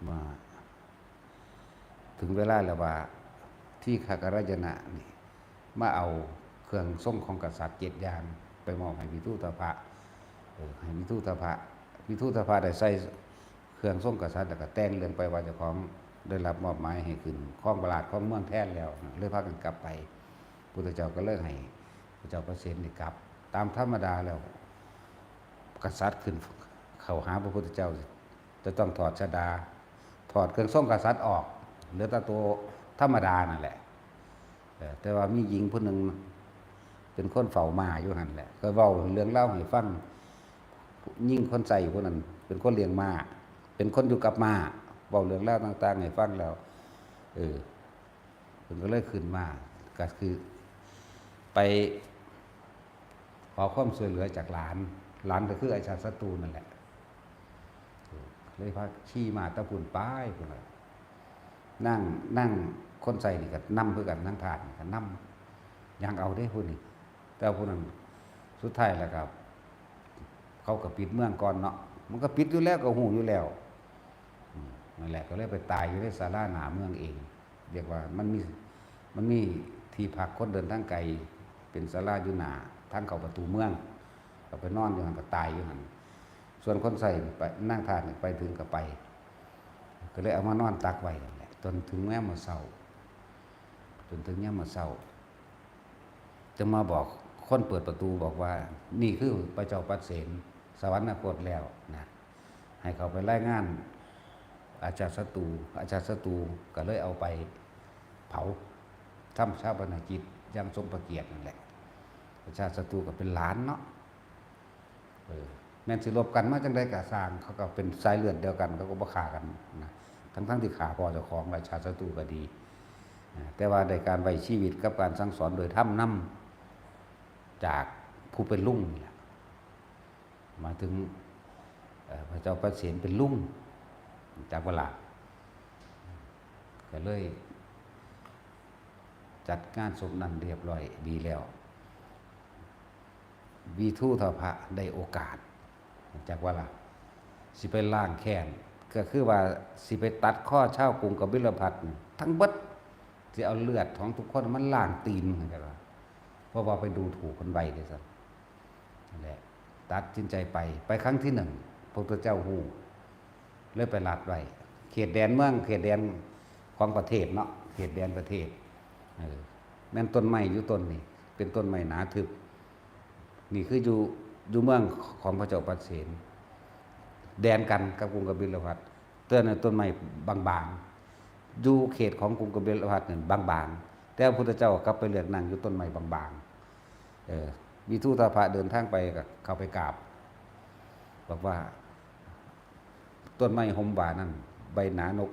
มา ถึงเวลาแล้วว่า ทีฆะกัลยาณะนี่ มาเอาเครื่องทรงของกษัตริย์เจ็ดอย่าง ไปมอบให้วิทูตภะ เออ ให้วิทูตภะ วิทูตภะได้ใส่เครื่องทรงกษัตริย์ แล้วก็แต่งเรื่องไปว่าเจ้าของได้รับมอบหมายให้ขึ้นครองราชย์ครองเมืองแทนแล้ว เลยพากันกลับไป พุทธเจ้าก็เลยให้พระเจ้าปเสนนี่กลับ ตามธรรมดาแล้ว กษัตริย์ขึ้นเข้าหาพระพุทธเจ้า จะต้องถอดชฎา ถอดเครื่องทรงกษัตริย์ออก เหลือแต่ตัวธรรมดานั่นแหละ เออ แต่ว่ามีหญิงผู้หนึ่งเป็นคนเฝ้าม้าอยู่หั่นแหละ ก็เว้าเรื่องราวให้ฟัง หญิงคนใช้ผู้นั้นเป็นคนเลี้ยงม้า เป็นคนอยู่กับม้า เว้าเรื่องราวต่างๆให้ฟังแล้ว เออ เพิ่นก็เลยขึ้นมา ก็คือไปขอความช่วยเหลือจากหลาน หลานก็คืออาชาติศัตรูนั่นแหละ เลยพาขี่ม้าตะพุ้นไปพุ้นน่ะ นาง นางคนใช้นี่ก็นำคือกัน นางทาสนี่ก็นำ ย่างเอาเด้ผู้นี้ แต่ผู้นั้นสุดท้ายแล้วก็ เขาก็ปิดเมืองก่อนเนาะ มันก็ปิดอยู่แล้ว ก็ฮู้อยู่แล้ว อืม นั่นแหละ ก็เลยไปตายอยู่ในศาลาหน้าเมืองเอง เรียกว่ามันมี มันมีที่พักคนเดินทางไกล เป็นศาลาอยู่หน้าทางเข้าประตูเมือง ก็ไปนอนอยู่หั่น ก็ตายอยู่หั่น ส่วนคนใช้นี่ไป นางทาสนี่ไปถึงก็ไป ก็เลยเอามานอนตักไว้นั่นแหละ จนถึงยามมื้อเช้า จนถึงยามมื้อเช้า จึงมาบอกคนเปิดประตูบอกว่า นี่คือพระเจ้าปเสนสวรรคตแล้วนะ ให้เขาไปรายงานอาชาติศัตรู อาชาติศัตรูก็เลยเอาไปเผา ทำฌาปนกิจอย่างสมพระเกียรตินั่นแหละ อาชาติศัตรูก็เป็นหลานเนาะ เออ แม่นสิรบกันมาจั่งใดก็ซ่าง เขาก็เป็นสายเลือดเดียวกัน เขาก็บ่ฆ่ากันนะ ทั้งๆที่ฆ่าพ่อเจ้าของ ราชาศัตรูก็ดี อ่า แต่ว่าได้การไว้ชีวิตกับการสั่งสอนโดยธรรมนำจากผู้เป็นลุงนี่แหละ หมายถึง เอ่อ พระเจ้าปเสนเป็นลุง จักบ่ล่ะ ก็เลยจัดงานศพนั้นเรียบร้อยดีแล้ว วิทูธพะได้โอกาส จักว่าล่ะ สิไปล้างแค้น ก็คือว่าสิไปตัดคอชาวกรุงกบิลพัสนี่ทั้งเบิด สิเอาเลือดของทุกคนมันล้างตีน เข้าใจบ่ เพราะว่าไปดูถูกคนไว้เด้ซั่น นั่นแหละ ตัดสินใจไป ไปครั้งที่หนึ่ง พระพุทธเจ้าฮู้ เลยไปลัดไว้ เขตแดนเมือง เขตแดนของประเทศเนาะ เขตแดนประเทศ เออ แม่นต้นไม้อยู่ต้นนี้ เป็นต้นไม้หนาทึบ นี่คืออยู่ อยู่เมืองของพระเจ้าปเสน แดนกันกับกรุงกบิลพัส ต้นนั้นต้นไม้บางๆ อยู่เขตของกรุงกบิลพัสนั่นบางๆ แต่พระพุทธเจ้ากลับไปเลือกนั่งอยู่ต้นไม้บางๆ เออ วิทูธพะเดินทางไปก็เข้าไปกราบ บอกว่า ต้นไม้ฮ่มว่านั่น ใบหนานก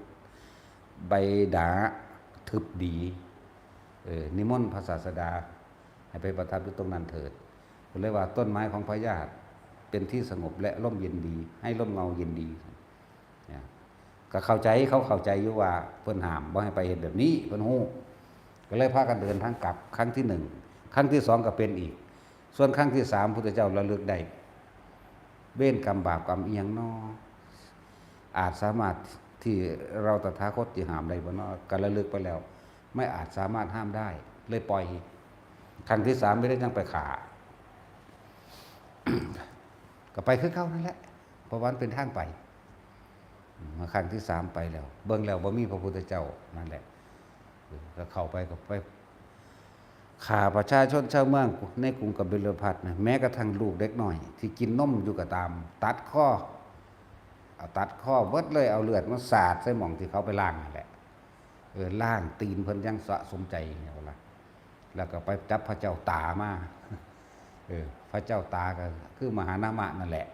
ใบหนาทึบดี เออ นิมนต์พระศาสดาให้ไปประทับอยู่ตรงนั้นเถิด ก็เลยว่าต้นไม้ของพญาเป็นที่สงบและร่มเย็นดี ให้ร่มเงาเย็นดี เนี่ย ก็เข้าใจ เขาเข้าใจอยู่ว่าเพิ่นห้ามบ่ให้ไปเฮ็ดแบบนี้ เพิ่นฮู้ ก็เลยพากันเดินทางกลับ ครั้งที่หนึ่ง ครั้งที่สองก็เป็นอีก ส่วนครั้งที่สาม พุทธเจ้าระลึกได้ เวรกรรมบาปกรรมอิหยังน้อ อาจสามารถ ที่เราตถาคตสิห้ามได้บ่เนาะ ก็ระลึกไปแล้ว ไม่อาจสามารถห้ามได้ เลยปล่อย ครั้งที่สามไม่ได้ยังไปฆ่า ก็ไปคือเก่านั่นแหละ เพราะว่ามันเป็นทางไป อืม มาครั้งที่สามไปแล้ว เบิ่งแล้วบ่มีพระพุทธเจ้านั่นแหละ เออ ก็เข้าไป ก็ไปฆ่าประชาชนชาวเมืองในกรุงกบิลพัสดุ์นะ แม้กระทั่งลูกเด็กน้อยที่กินนมอยู่ก็ตาม ตัดคอ เอาตัดคอเบิดเลย เอาเลือดมาสาดใส่หม่องที่เขาไปล้างนั่นแหละ เออ ล้างตีนเพิ่นอย่างสะสมใจเนี่ยว่าล่ะ แล้วก็ไปจับพระเจ้าตามา เออ พระเจ้าตาก็คือมหานามะนั่นแหละ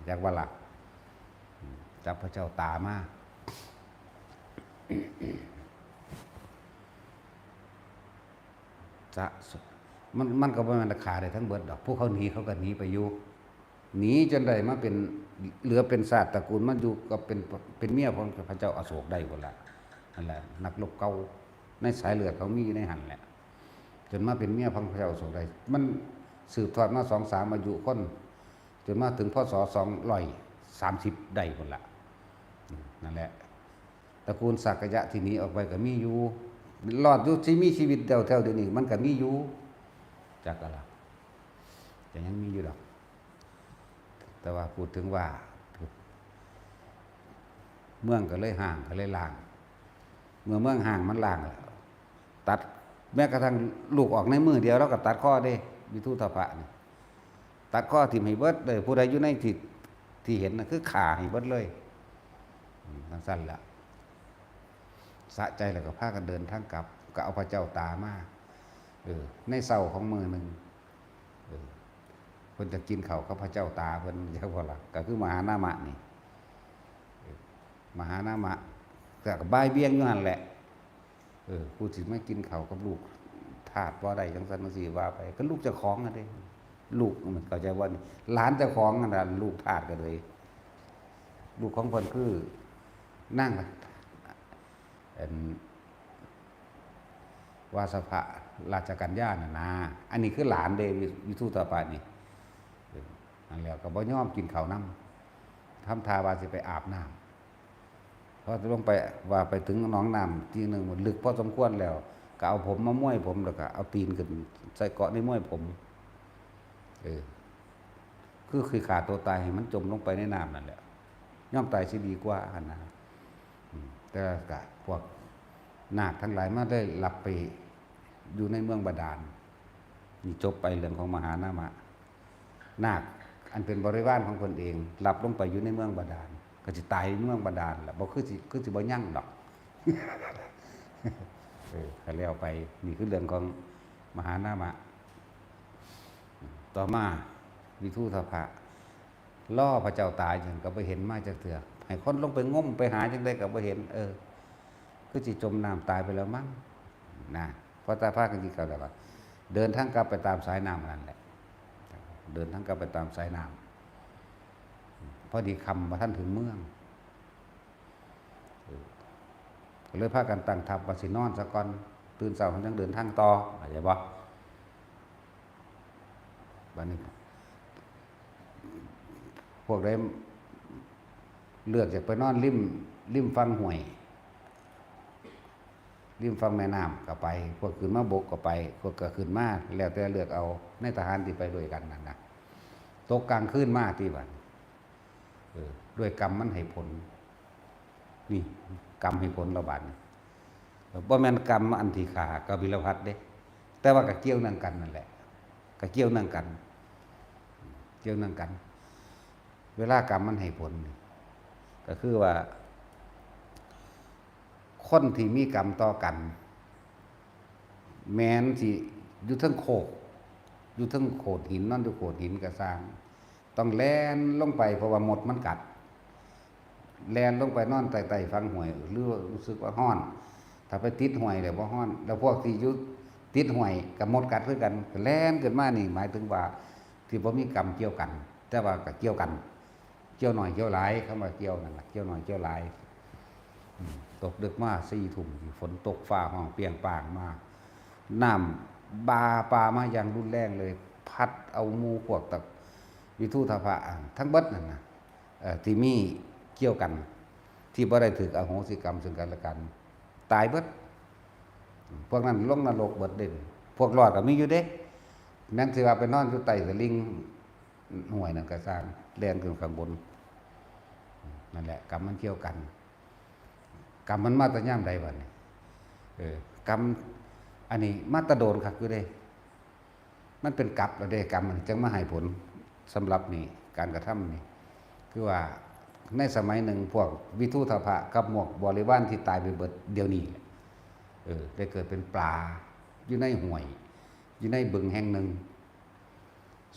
จักว่าล่ะ อืม จับพระเจ้าตามา จะ มัน มันก็บ่แม่นฆ่าได้ทั้งเบิดดอก พวกเขาหนีเขาก็หนีไปอยู่ หนีจนได้มาเป็น เหลือเป็นชาติตระกูลมาอยู่กับเป็น เป็นเมียของพระเจ้าอโศกได้พุ้นล่ะ นั่นแหละ นักรบเก่าในสายเลือดเขามีอยู่ในหั่นแหละ จนมาเป็นเมียของพระเจ้าอโศกได้ มันสืบทอดมาสองสามอายุคน จนมาถึง พ.ศ. สองร้อยสามสิบได้พุ้นล่ะ นั่นแหละ ตระกูลสักยะที่หนีออกไปก็มีอยู่ รอดอยู่ ที่มีชีวิตเดียวแถวเดี๋ยวนี้มันก็มีอยู่ จักอะล่ะ ก็ยังมีอยู่ดอก แต่ว่าพูดถึงว่า เมืองก็เลยฮ้าง ก็เลยล้าง เมื่อเมืองฮ้างมันล้างแล้ว ตัด แม้กระทั่งลูกออกในมือเดียว เราก็ตัดคอเด้ วิทูธพะนี่ ตัดคอถิ่มให้เบิดเลย ผู้ใดอยู่ในที่ ที่เห็นน่ะ คือฆ่าให้เบิดเลย อืม จั่งซั้นล่ะ สะใจแล้วก็พากันเดินทางกลับ ก็เอาพระเจ้าตามา เออ ในเช้าของมื้อหนึ่ง เออ เพิ่นจะกินข้าวกับพระเจ้าตาเพิ่น จักบ่ล่ะ ก็คือมหานามะนี่ เออ มหานามะ ก็บ่ายเบี่ยงอยู่หั่นแหละ เออ กูสิมากินข้าวกับลูกทาสบ่ได้ จั่งซั้นจั่งซี้ว่าไป ก็ลูกเจ้าของอะเด้ ลูกมันเข้าใจว่านี่ หลานเจ้าของนั่นล่ะ ลูกทาสก็เลย ลูกของเพิ่นคือนาง อัน วาสภะราชกัญญาน่ะนะ อันนี้คือหลานเด้ วิ วิทูธปะนี่ เออ นั่นแหละ ก็บ่ยอมกินข้าวนำ ทำท่าว่าสิไปอาบน้ำ พอลงไป ว่าไปถึงหนองน้ำที่หนึ่ง มันลึกพอสมควรแล้ว ก็เอาผมมาม้วยผม แล้วก็เอาตีนขึ้นใส่เกาะในม้วยผม เออ คือ คือฆ่าตัวตายให้มันจมลงไปในน้ำนั่นแหละ ยอมตายสิดีกว่าหั่นนะ อืม แต่ก็พวกนาคทั้งหลายมาได้หลับไปอยู่ในเมืองบาดาล นี่จบไปเรื่องของมหานามะ นาคอันเป็นบริวารของเพิ่นเอง หลับลงไปอยู่ในเมืองบาดาล ก็สิตายในเมืองบาดาลแหละ บ่คือสิ คือสิบ่ยั่งดอก เออ ก็แล้วไป นี่คือเรื่องของมหานามะ ต่อมาวิทูธพะ รอพระเจ้าตายจั่งก็บ่เห็นมาจักเทื่อ ให้คนลงไปงมไปหาจั่งใดก็บ่เห็น เออ คือสิจมน้ำตายไปแล้วมั้ง นะ พอตาพากันกินข้าวแล้วก็เดินทางกลับไปตามสายน้ำนั่นแหละ เดินทางกลับไปตามสายน้ำ พอดีค่ำบ่ทันถึงเมือง เออ ก็เลยพากันตั้งทัพว่าสินอนซะก่อน ตื่นเช้ามันจั่งเดินทางต่อ เข้าใจบ่ บัดนี้ พวกใดเลือกอยากไปนอนริม ริมฝั่งห้วย ริมฝั่งแม่น้ำก็ไป พวกขึ้นมาบกก็ไป พวกก็ขึ้นมา แล้วแต่เลือกเอา ในทหารที่ไปด้วยกันนั่นนะ ตกกลางคืนมาติบัด เออ ด้วยกรรมมันให้ผล นี่ กรรมให้ผลแล้วบัดนี้ บ่แม่นกรรมอันที่ฆ่ากบิลพัสดุ์เด้ แต่ว่าก็เกี่ยวเนื่องกันนั่นแหละ ก็เกี่ยวเนื่องกัน เกี่ยวเนื่องกัน เวลากรรมมันให้ผลนี่ ก็คือว่า คนที่มีกรรมต่อกัน แม้นสิอยู่เทิงโคก อยู่เทิงโขดหิน นอนอยู่โขดหินก็ซ่าง ต้องแล่นลงไป เพราะว่ามดมันกัด แล่นลงไปนอนใต้ๆฝั่งห้วย หรือว่ารู้สึกว่าฮ้อน ถ้าไปติดห้วยแล้วบ่ฮ้อน แล้วพวกที่อยู่ติดห้วยก็มดกัดคือกัน ก็แล่นขึ้นมา นี่หมายถึงว่าที่บ่มีกรรมเกี่ยวกัน แต่ว่าก็เกี่ยวกัน เกี่ยวน้อยเกี่ยวหลาย คำว่าเกี่ยวนั่นล่ะ เกี่ยวน้อยเกี่ยวหลาย อืม ตกดึกมาสี่ทุ่ม ฝนตกฟ้าฮ้องเปรี้ยงป้างมา น้ำบาป่ามาอย่างรุนแรงเลย พัดเอาหมู่พวกตะ วิทูธพะ ทั้งเบิดนั่นน่ะ เอ่อ ที่มีเกี่ยวกัน ที่บ่ได้ถืออโหสิกรรมซึ่งกันและกัน ตายเบิด พวกนั้นลงนรกเบิดเด้ พวกรอดก็มีอยู่เด้ แม่นสิว่าไปนอนอยู่ใต้ตะลิ่งห้วยนั่นก็ซ่าง แล่นขึ้นข้างบน นั่นแหละ กรรมมันเกี่ยวกัน กรรมมันมาแต่ยามใดบัดนี้ เออ กรรม อันนี้มาแต่โดนคักอยู่เด้ มันเป็นกรรมแล้วเด้ กรรมมันจั่งมาให้ผล สำหรับนี่ การกระทำนี่ คือว่าในสมัยหนึ่งพวกวิทูธพะกับหมวกบริวารที่ตายไปเบิดเดี๋ยวนี้แหละ เออ ได้เกิดเป็นปลาอยู่ในห้วย อยู่ในบึงแห่งหนึ่ง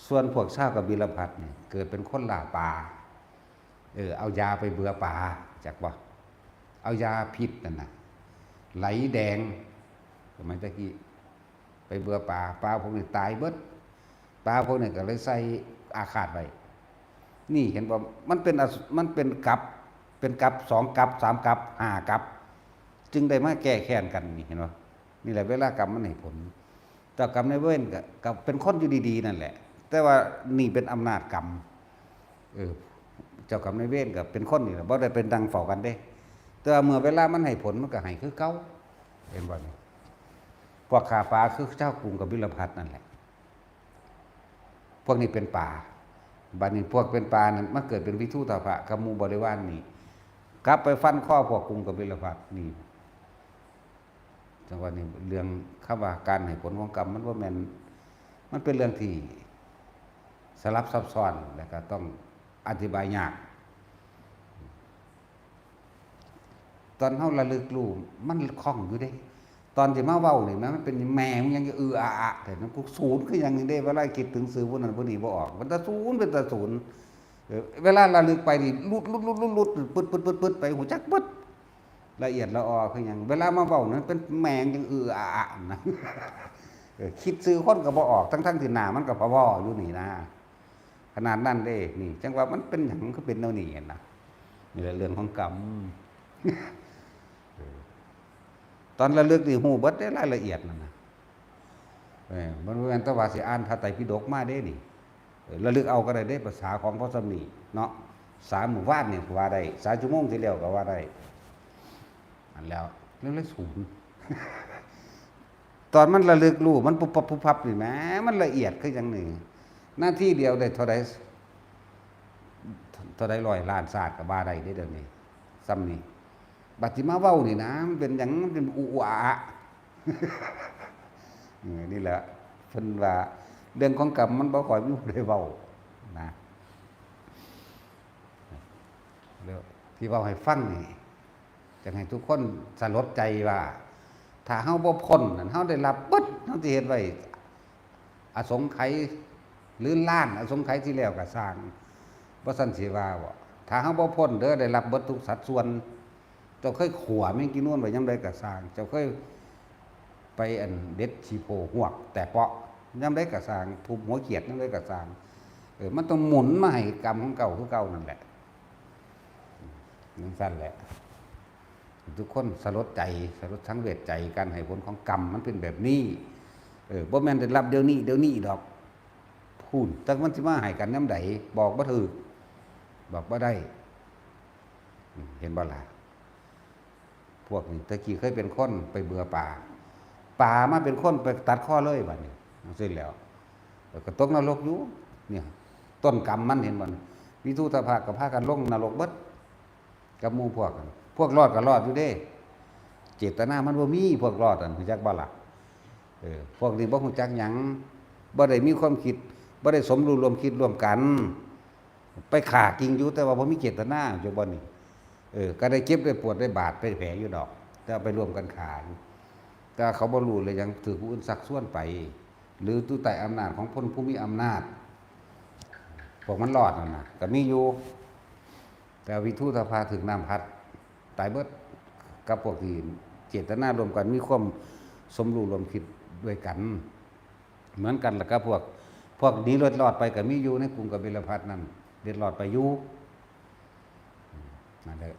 ส่วนพวกชาวกบิลพัสเนี่ยเกิดเป็นคนล่าปลา เออ เอายาไปเบือปลา จักบ่ เอายาพิษนั่นน่ะ ไหลแดง สมัยตะกี้ ไปเบือปลา ปลาพวกนี้ตายเบิด ปลาพวกนี้ก็เลยใส่อาฆาตไว้ นี่เห็นบ่ มันเป็นอส- มันเป็นกรรม เป็นกรรมสองกรรมสามกรรมห้ากรรม จึงได้มาแก้แค้นกัน นี่เห็นบ่ นี่แหละเวลากรรมมันให้ผล เจ้ากรรมนายเวรก็ ก็เป็นคนอยู่ดีๆนั่นแหละ แต่ว่านี่เป็นอำนาจกรรม เออ เจ้ากรรมนายเวรก็เป็นคนนี่แหละ บ่ได้เป็นดังเฝ้ากันเด้ แต่ว่าเมื่อเวลามันให้ผลมันก็ให้คือเก่า เห็นบ่นี่ พวกฆ่าปลาคือชาวกรุงกบิลพัสนั่นแหละ พวกนี้เป็นปลา บัดนี้พวกเป็นปลานั้นมาเกิดเป็นวิทูธพะกับหมู่บริวารนี่ กลับไปฟันคอพวกกรุงกบิลพัสนี่ จังว่านี่เรื่องคำว่าการให้ผลของกรรมมันบ่แม่น มันเป็นเรื่องที่สลับซับซ้อน และก็ต้องอธิบายยาก ตอนเฮาระลึกรู้มันคล่องอยู่เด้ ตอนที่มาเว้านี่นะ มันเป็นแม่งยังอืออาอะ แต่นั้นกูสูนคือหยังนี่เด้ เวลาคิดถึงชื่อผู้นั้นผู้นี้บ่ออก มันตาสูนเป็นตาสูน เออ เวลาระลึกไปนี่ ลุดลุดลุดลุดลุด ปึดปึดปึดปึดไป ฮู้จักเบิด ละเอียดละออคือหยัง เวลามาเว้านั้นเป็นแม่งยังอืออาอะนะ เออ คิดชื่อคนก็บ่ออก ทั้งๆที่หน้ามันก็พอๆอยู่นี่นะ ขนาดนั้นเด้ นี่ จังว่ามันเป็นหยังคือเป็นแนวนี้หั่นนะ นี่แหละเรื่องของกรรม เออ ตอนระลึกนี่ฮู้เบิดเด้ รายละเอียดนั่นนะ เออ มันบ่แม่นแต่ว่าสิอ่านพระไตรปิฎกมาเด้นี่ เออ ระลึกเอาก็ได้เด้ ภาษาของพระสำนีเนาะ สามมื้อวานนี่ก็ว่าได้ สามชั่วโมงที่แล้วก็ว่าได้ อันแล้ว เรื่องเลยสูน ตอนมันระลึกรู้ มันปุ๊บปับปุ๊บปับนี่แหม มันละเอียดคือหยังนี่ นาทีเดียวได้เท่าใด เท่าใดร้อยล้านชาติก็ว่าได้เด้เดี๋ยวนี้ ส่ำนี่ บัดที่มาเว้านี่นะ มันเป็นหยัง มันเป็นอุอุอาอะ เออ นี่แหละ เพิ่นว่าเรื่องของกรรมมันบ่ค่อยมีผู้ใดเว้านะ แล้วที่เว้าให้ฟังนี่ อยากให้ทุกคนสลดใจว่า ถ้าเฮาบ่พ้นนั่น เฮาได้รับเบิด เฮาสิเฮ็ดไว้ อสงไขย หรือล้านอสงไขยที่แล้วก็ซ่าง บ่ซั้นสิว่าบ่ ถ้าเฮาบ่พ้นเด้อ ได้รับเบิดทุกสัดส่วน เจ้าเคยขั่วแมงจีนูนไว้ยามใดก็ซ่าง เจ้าเคยไปอันเด็ดขี้โพหวกแต่เปาะยามใดก็ซ่าง ทุบหัวเขียดยามใดก็ซ่าง เออ มันต้องหมุนมาให้กรรมของเก่าคือเก่านั่นแหละ จั่งซั้นแหละ ทุกคนสลดใจ สลดสังเวชใจ การให้ผลของกรรมมันเป็นแบบนี้ เออ บ่แม่นได้รับเดี๋ยวนี้ เดี๋ยวนี้ดอก พู้น จักมันสิมาให้กันยามใด บอกบ่ถูก บอกบ่ได้ อืม เห็นบ่ล่ะ พวกนี้ตะกี้เคยเป็นคนไปเบือปลา ปลามาเป็นคนไปตัดคอเลยบัดนี้ จั่งซี้แล้ว แล้วก็ตกนรกอยู่ เนี่ย ต้นกรรมมันเห็นบ่นี่ วิทูธพะก็พากันลงนรกเบิด กับหมู่พวกกัน พวกรอดก็รอดอยู่เด้ เจตนามันบ่มี พวกรอดนั่น รู้จักบ่ล่ะ เออ พวกนี้บ่รู้จักหยัง บ่ได้มีความคิด บ่ได้สมรู้ร่วมคิดร่วมกัน ไปฆ่าจริงอยู่ แต่ว่าบ่มีเจตนา จั่งบ่นี่ เออ ก็ได้เจ็บได้ปวดได้บาดได้แผลอยู่ดอก แต่ว่าไปร่วมกันฆ่าอยู่ แต่ว่าเขาบ่รู้เลย ยังถือผู้อื่นชักชวนไป หรืออยู่ใต้อำนาจของคนผู้มีอำนาจ พวกมันรอดนั่นน่ะ ก็มีอยู่ แต่วิทูธพะถืกน้ำพัด ตายเบิด กับพวกที่เจตนาร่วมกัน มีความสมรู้ร่วมคิดด้วยกัน เหมือนกันล่ะกับพวก พวกหนีเล็ดลอดไปก็มีอยู่ในกรุงกบิลพัสนั่น เล็ดลอดไปอยู่ นั่นแหละ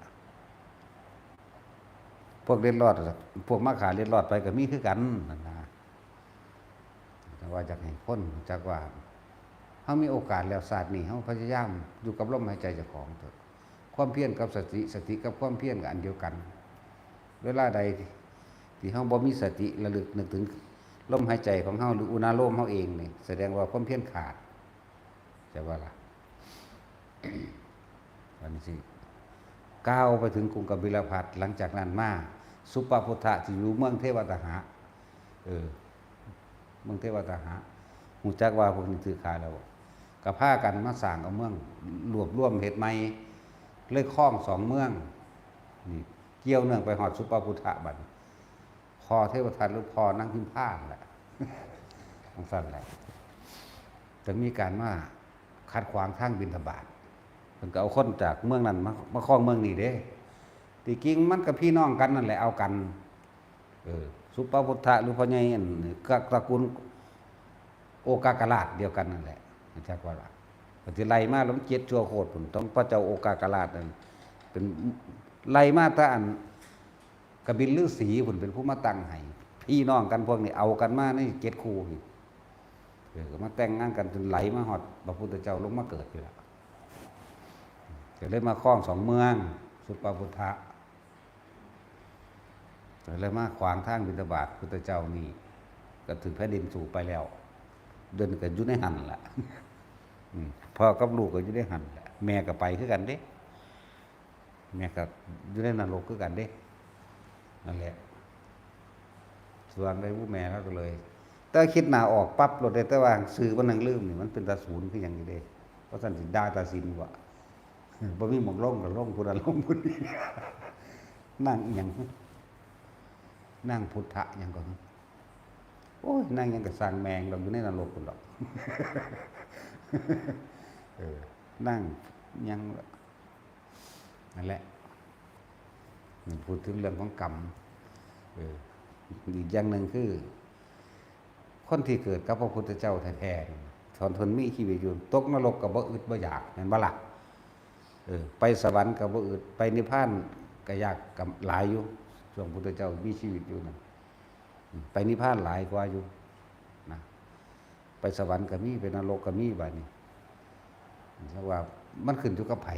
พวกเล็ดลอด พวกมาฆ่าเล็ดลอดไปก็มีคือกันนั่นนะ แต่ว่าอยากให้คนรู้จักว่า เฮามีโอกาสแล้วชาตินี้ เฮาพยายามอยู่กับลมหายใจเจ้าของเถอะ ความเพียรกับสติ สติกับความเพียรก็อันเดียวกัน เวลาใดที่เฮาบ่มีสติระลึกนึกถึงลมหายใจของเฮา หรืออุณาโลมเฮาเองนี่ แสดงว่าความเพียรขาด ใช่บ่ล่ะ? อันนี้สิ ก้าวไปถึงกรุงกบิลพัส หลังจากนั้นมา สุปพุทธะที่อยู่เมืองเทวตหะ เออ เมืองเทวตหะ ฮู้จักว่าพวกนี้ถือข้าแล้ว ก็พากันมาสร้างเอาเมือง รวบรวมเฮ็ดใหม่ เลยครองสองเมือง นี่ เกี่ยวเนื่องไปฮอดสุปพุทธะบัดนี้ พ่อเทวทัตหรือพ่อนางพิมพานั่นแหละ จั่งซั้นแหละ จะมีการมาขัดขวางทางบิณฑบาต เพิ่นก็เอาคนจากเมืองนั้นมา มาครองเมืองนี้เด้ ที่จริงมันก็พี่น้องกันนั่นแหละ เอากัน เออ สุปพุทธะหรือพ่อใหญ่อันนี้ก็ตระกูลโอกากราชเดียวกันนั่นแหละ จักว่าล่ะ ก็สิไล่มาแล้วมันเจ็ดชั่วโคตรพุ้น ต้องพระเจ้าโอกากราชนั่น เป็นไล่มาแต่อันกบิลฤาษีพุ้นเป็นผู้มาตั้งให้ พี่น้องกันพวกนี้เอากันมาในเจ็ดคู่นี่ เออ ก็มาแต่งงานกันจนไหลมาฮอดพระพุทธเจ้าลงมาเกิดอยู่แล้ว ก็เลยมาครองสองเมือง สุปพุทธะ ก็เลยมาขวางทางบิณฑบาตพุทธเจ้านี่ ก็ถือแผ่นดินสูบไปแล้ว เดี๋ยวนี้ก็อยู่ในหั่นล่ะ อืม พ่อกับลูกก็อยู่ในหั่นแหละ แม่ก็ไปคือกันเด้ แม่ก็อยู่ในนรกคือกันเด้ นั่นแหละ ส่วนไปผู้แม่เขาก็เลย แต่คิดหน้าออกปั๊บโลดเด้ แต่ว่าชื่อมันนั่งลืมนี่ มันเป็นตาศูนย์คือหยังอยู่เด้ เพราะฉะนั้นสิด่าตาสินว่า บ่มีหม่องลงก็ลงผู้นั้นลงผู้นี้ นางอิหยัง นางพุทธะหยังก็ โอ้ย นางหยังก็สร้างแม่งดอก อยู่ในนรกพุ้นดอก เออ นางหยัง นั่นแหละ นี่พูดถึงเรื่องของกรรม เออ อีกอย่างหนึ่งคือ คนที่เกิดกับพระพุทธเจ้าแท้ๆนี่ ตอนเพิ่นมีชีวิตอยู่ ตกนรกก็บ่อึดบ่อยาก แม่นบ่ล่ะ? เออ ไปสวรรค์ก็บ่อึด ไปนิพพานก็อยาก ก็หลายอยู่ ช่วงพุทธเจ้ามีชีวิตอยู่นั่น อืม ไปนิพพานหลายกว่าอยู่ นะ ไปสวรรค์ก็มี ไปนรกก็มี บาดนี้ เพราะว่ามันขึ้นอยู่กับไผ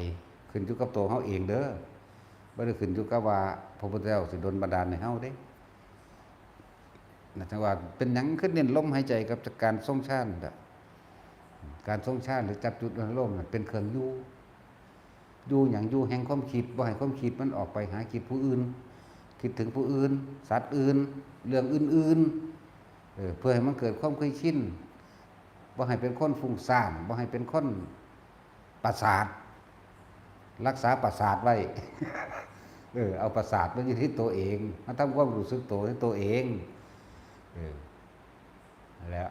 ขึ้นอยู่กับตัวเฮาเองเด้อ บ่ได้ขึ้นอยู่กับว่าพระพุทธเจ้าสิดลบันดาลให้เฮาเด้ นะ จั่งว่าเป็นหยังคือเน้นลมหายใจกับการทรงฌานล่ะ การทรงฌานหรือจับจุดอารมณ์น่ะเป็นเครื่องอยู่ อยู่หยัง อยู่แห่งความคิด บ่ให้ความคิดมันออกไปหาคิดผู้อื่น คิดถึงผู้อื่น สัตว์อื่น เรื่องอื่นๆ เออ เพื่อให้มันเกิดความเคยชิน บ่ให้เป็นคนฟุ้งซ่าน บ่ให้เป็นคนประสาท รักษาประสาทไว้ เออ เอาประสาทมาอยู่ที่ตัวเอง มาทำความรู้สึกตัวที่ตัวเอง เออ นั่นแหละ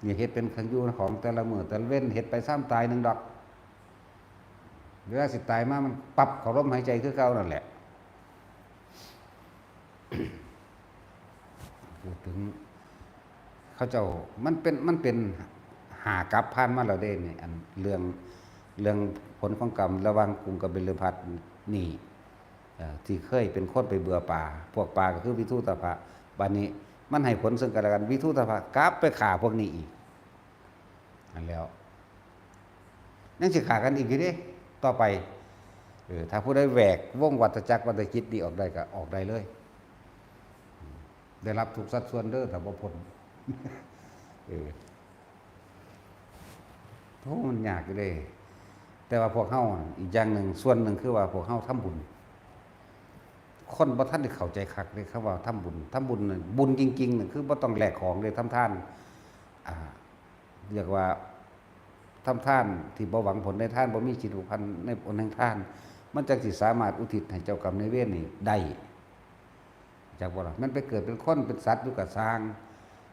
นี่เฮ็ดเป็นเครื่องอยู่ของแต่ละมื้อแต่ละเว็น เฮ็ดไปซ้ำตายหนึ่งดอก เวลาสิตายมามันปั๊บเข้าลมหายใจคือเก่านั่นแหละ พูดถึงเขาเจ้า มันเป็น มันเป็นห้ากัปผ่านมาแล้วเด้นี่ อันเรื่อง เรื่องผลของกรรมระหว่างกรุงกบิลพัสดุ์นี่ เอ่อ ที่เคยเป็นคนไปเบือปลา พวกปลาก็คือวิทูตภะ บัดนี้มันให้ผลซึ่งกันและกัน วิทูตภะกลับไปฆ่าพวกนี้อีก นั่นแล้ว ยังสิฆ่ากันอีกอยู่เด้ ต่อไป เออ ถ้าผู้ใดแหวกวงวัฏจักรวัฏจิตนี้ออกได้ก็ออกได้เลย ได้รับทุกสัดส่วนเด้อ ถ้าบ่พ้น เออ โอ้ มันยากอยู่เด้ แต่ว่าพวกเฮาอีกอย่างหนึ่ง ส่วนหนึ่งคือว่าพวกเฮาทำบุญ คนบ่ทันได้เข้าใจคักเด้ คำว่าทำบุญ ทำบุญน่ะ บุญจริงๆน่ะ คือบ่ต้องแลกของเด้ ทำทาน อ่า เรียกว่าทำทานที่บ่หวังผลในทาน บ่มีจิตผูกพันในผลแห่งทาน มันจั่งสิสามารถอุทิศให้เจ้ากรรมนายเวรนี่ได้ จักบ่ล่ะ มันไปเกิดเป็นคนเป็นสัตว์อยู่ก็ซ่าง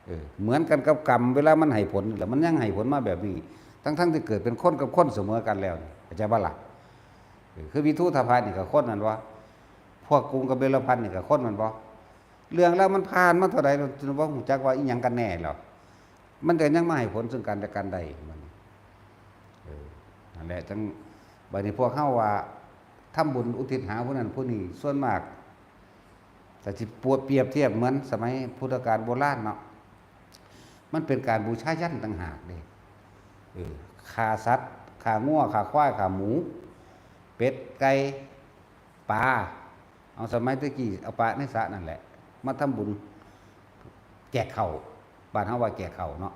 เออ เหมือนกันกับกรรม เวลามันให้ผลแล้ว มันยังให้ผลมาแบบนี้ ทั้งๆที่เกิดเป็นคนกับคนเสมอกันแล้วนี่ เข้าใจบ่ล่ะ? เออ คือวิทูตภะนี่ก็คนแม่นบ่? พวกกรุงกบิลพัสดุ์นี่ก็คนแม่นบ่? เรื่องราวมันผ่านมาเท่าใด จนบ่ฮู้จักว่าอิหยังกันแน่แล้ว มันก็ยังมาให้ผลซึ่งกันและกันได้ มัน เออ นั่นแหละ จั่ง บัดนี้พวกเฮาว่าทำบุญอุทิศหาผู้นั้นผู้นี้ ส่วนมาก ถ้าสิปวดเปรียบเทียบเหมือนสมัยพุทธกาลโบราณเนาะ มันเป็นการบูชายัญต่างหากเด้ เออ ฆ่าสัตว์ ฆ่างัว ฆ่าควาย ฆ่าหมู เป็ด ไก่ ปลา เอาสมัยตะกี้เอาปลาในสระนั่นแหละ มาทำบุญ แจกข้าว บ้านเฮาว่าแจกข้าวเนาะ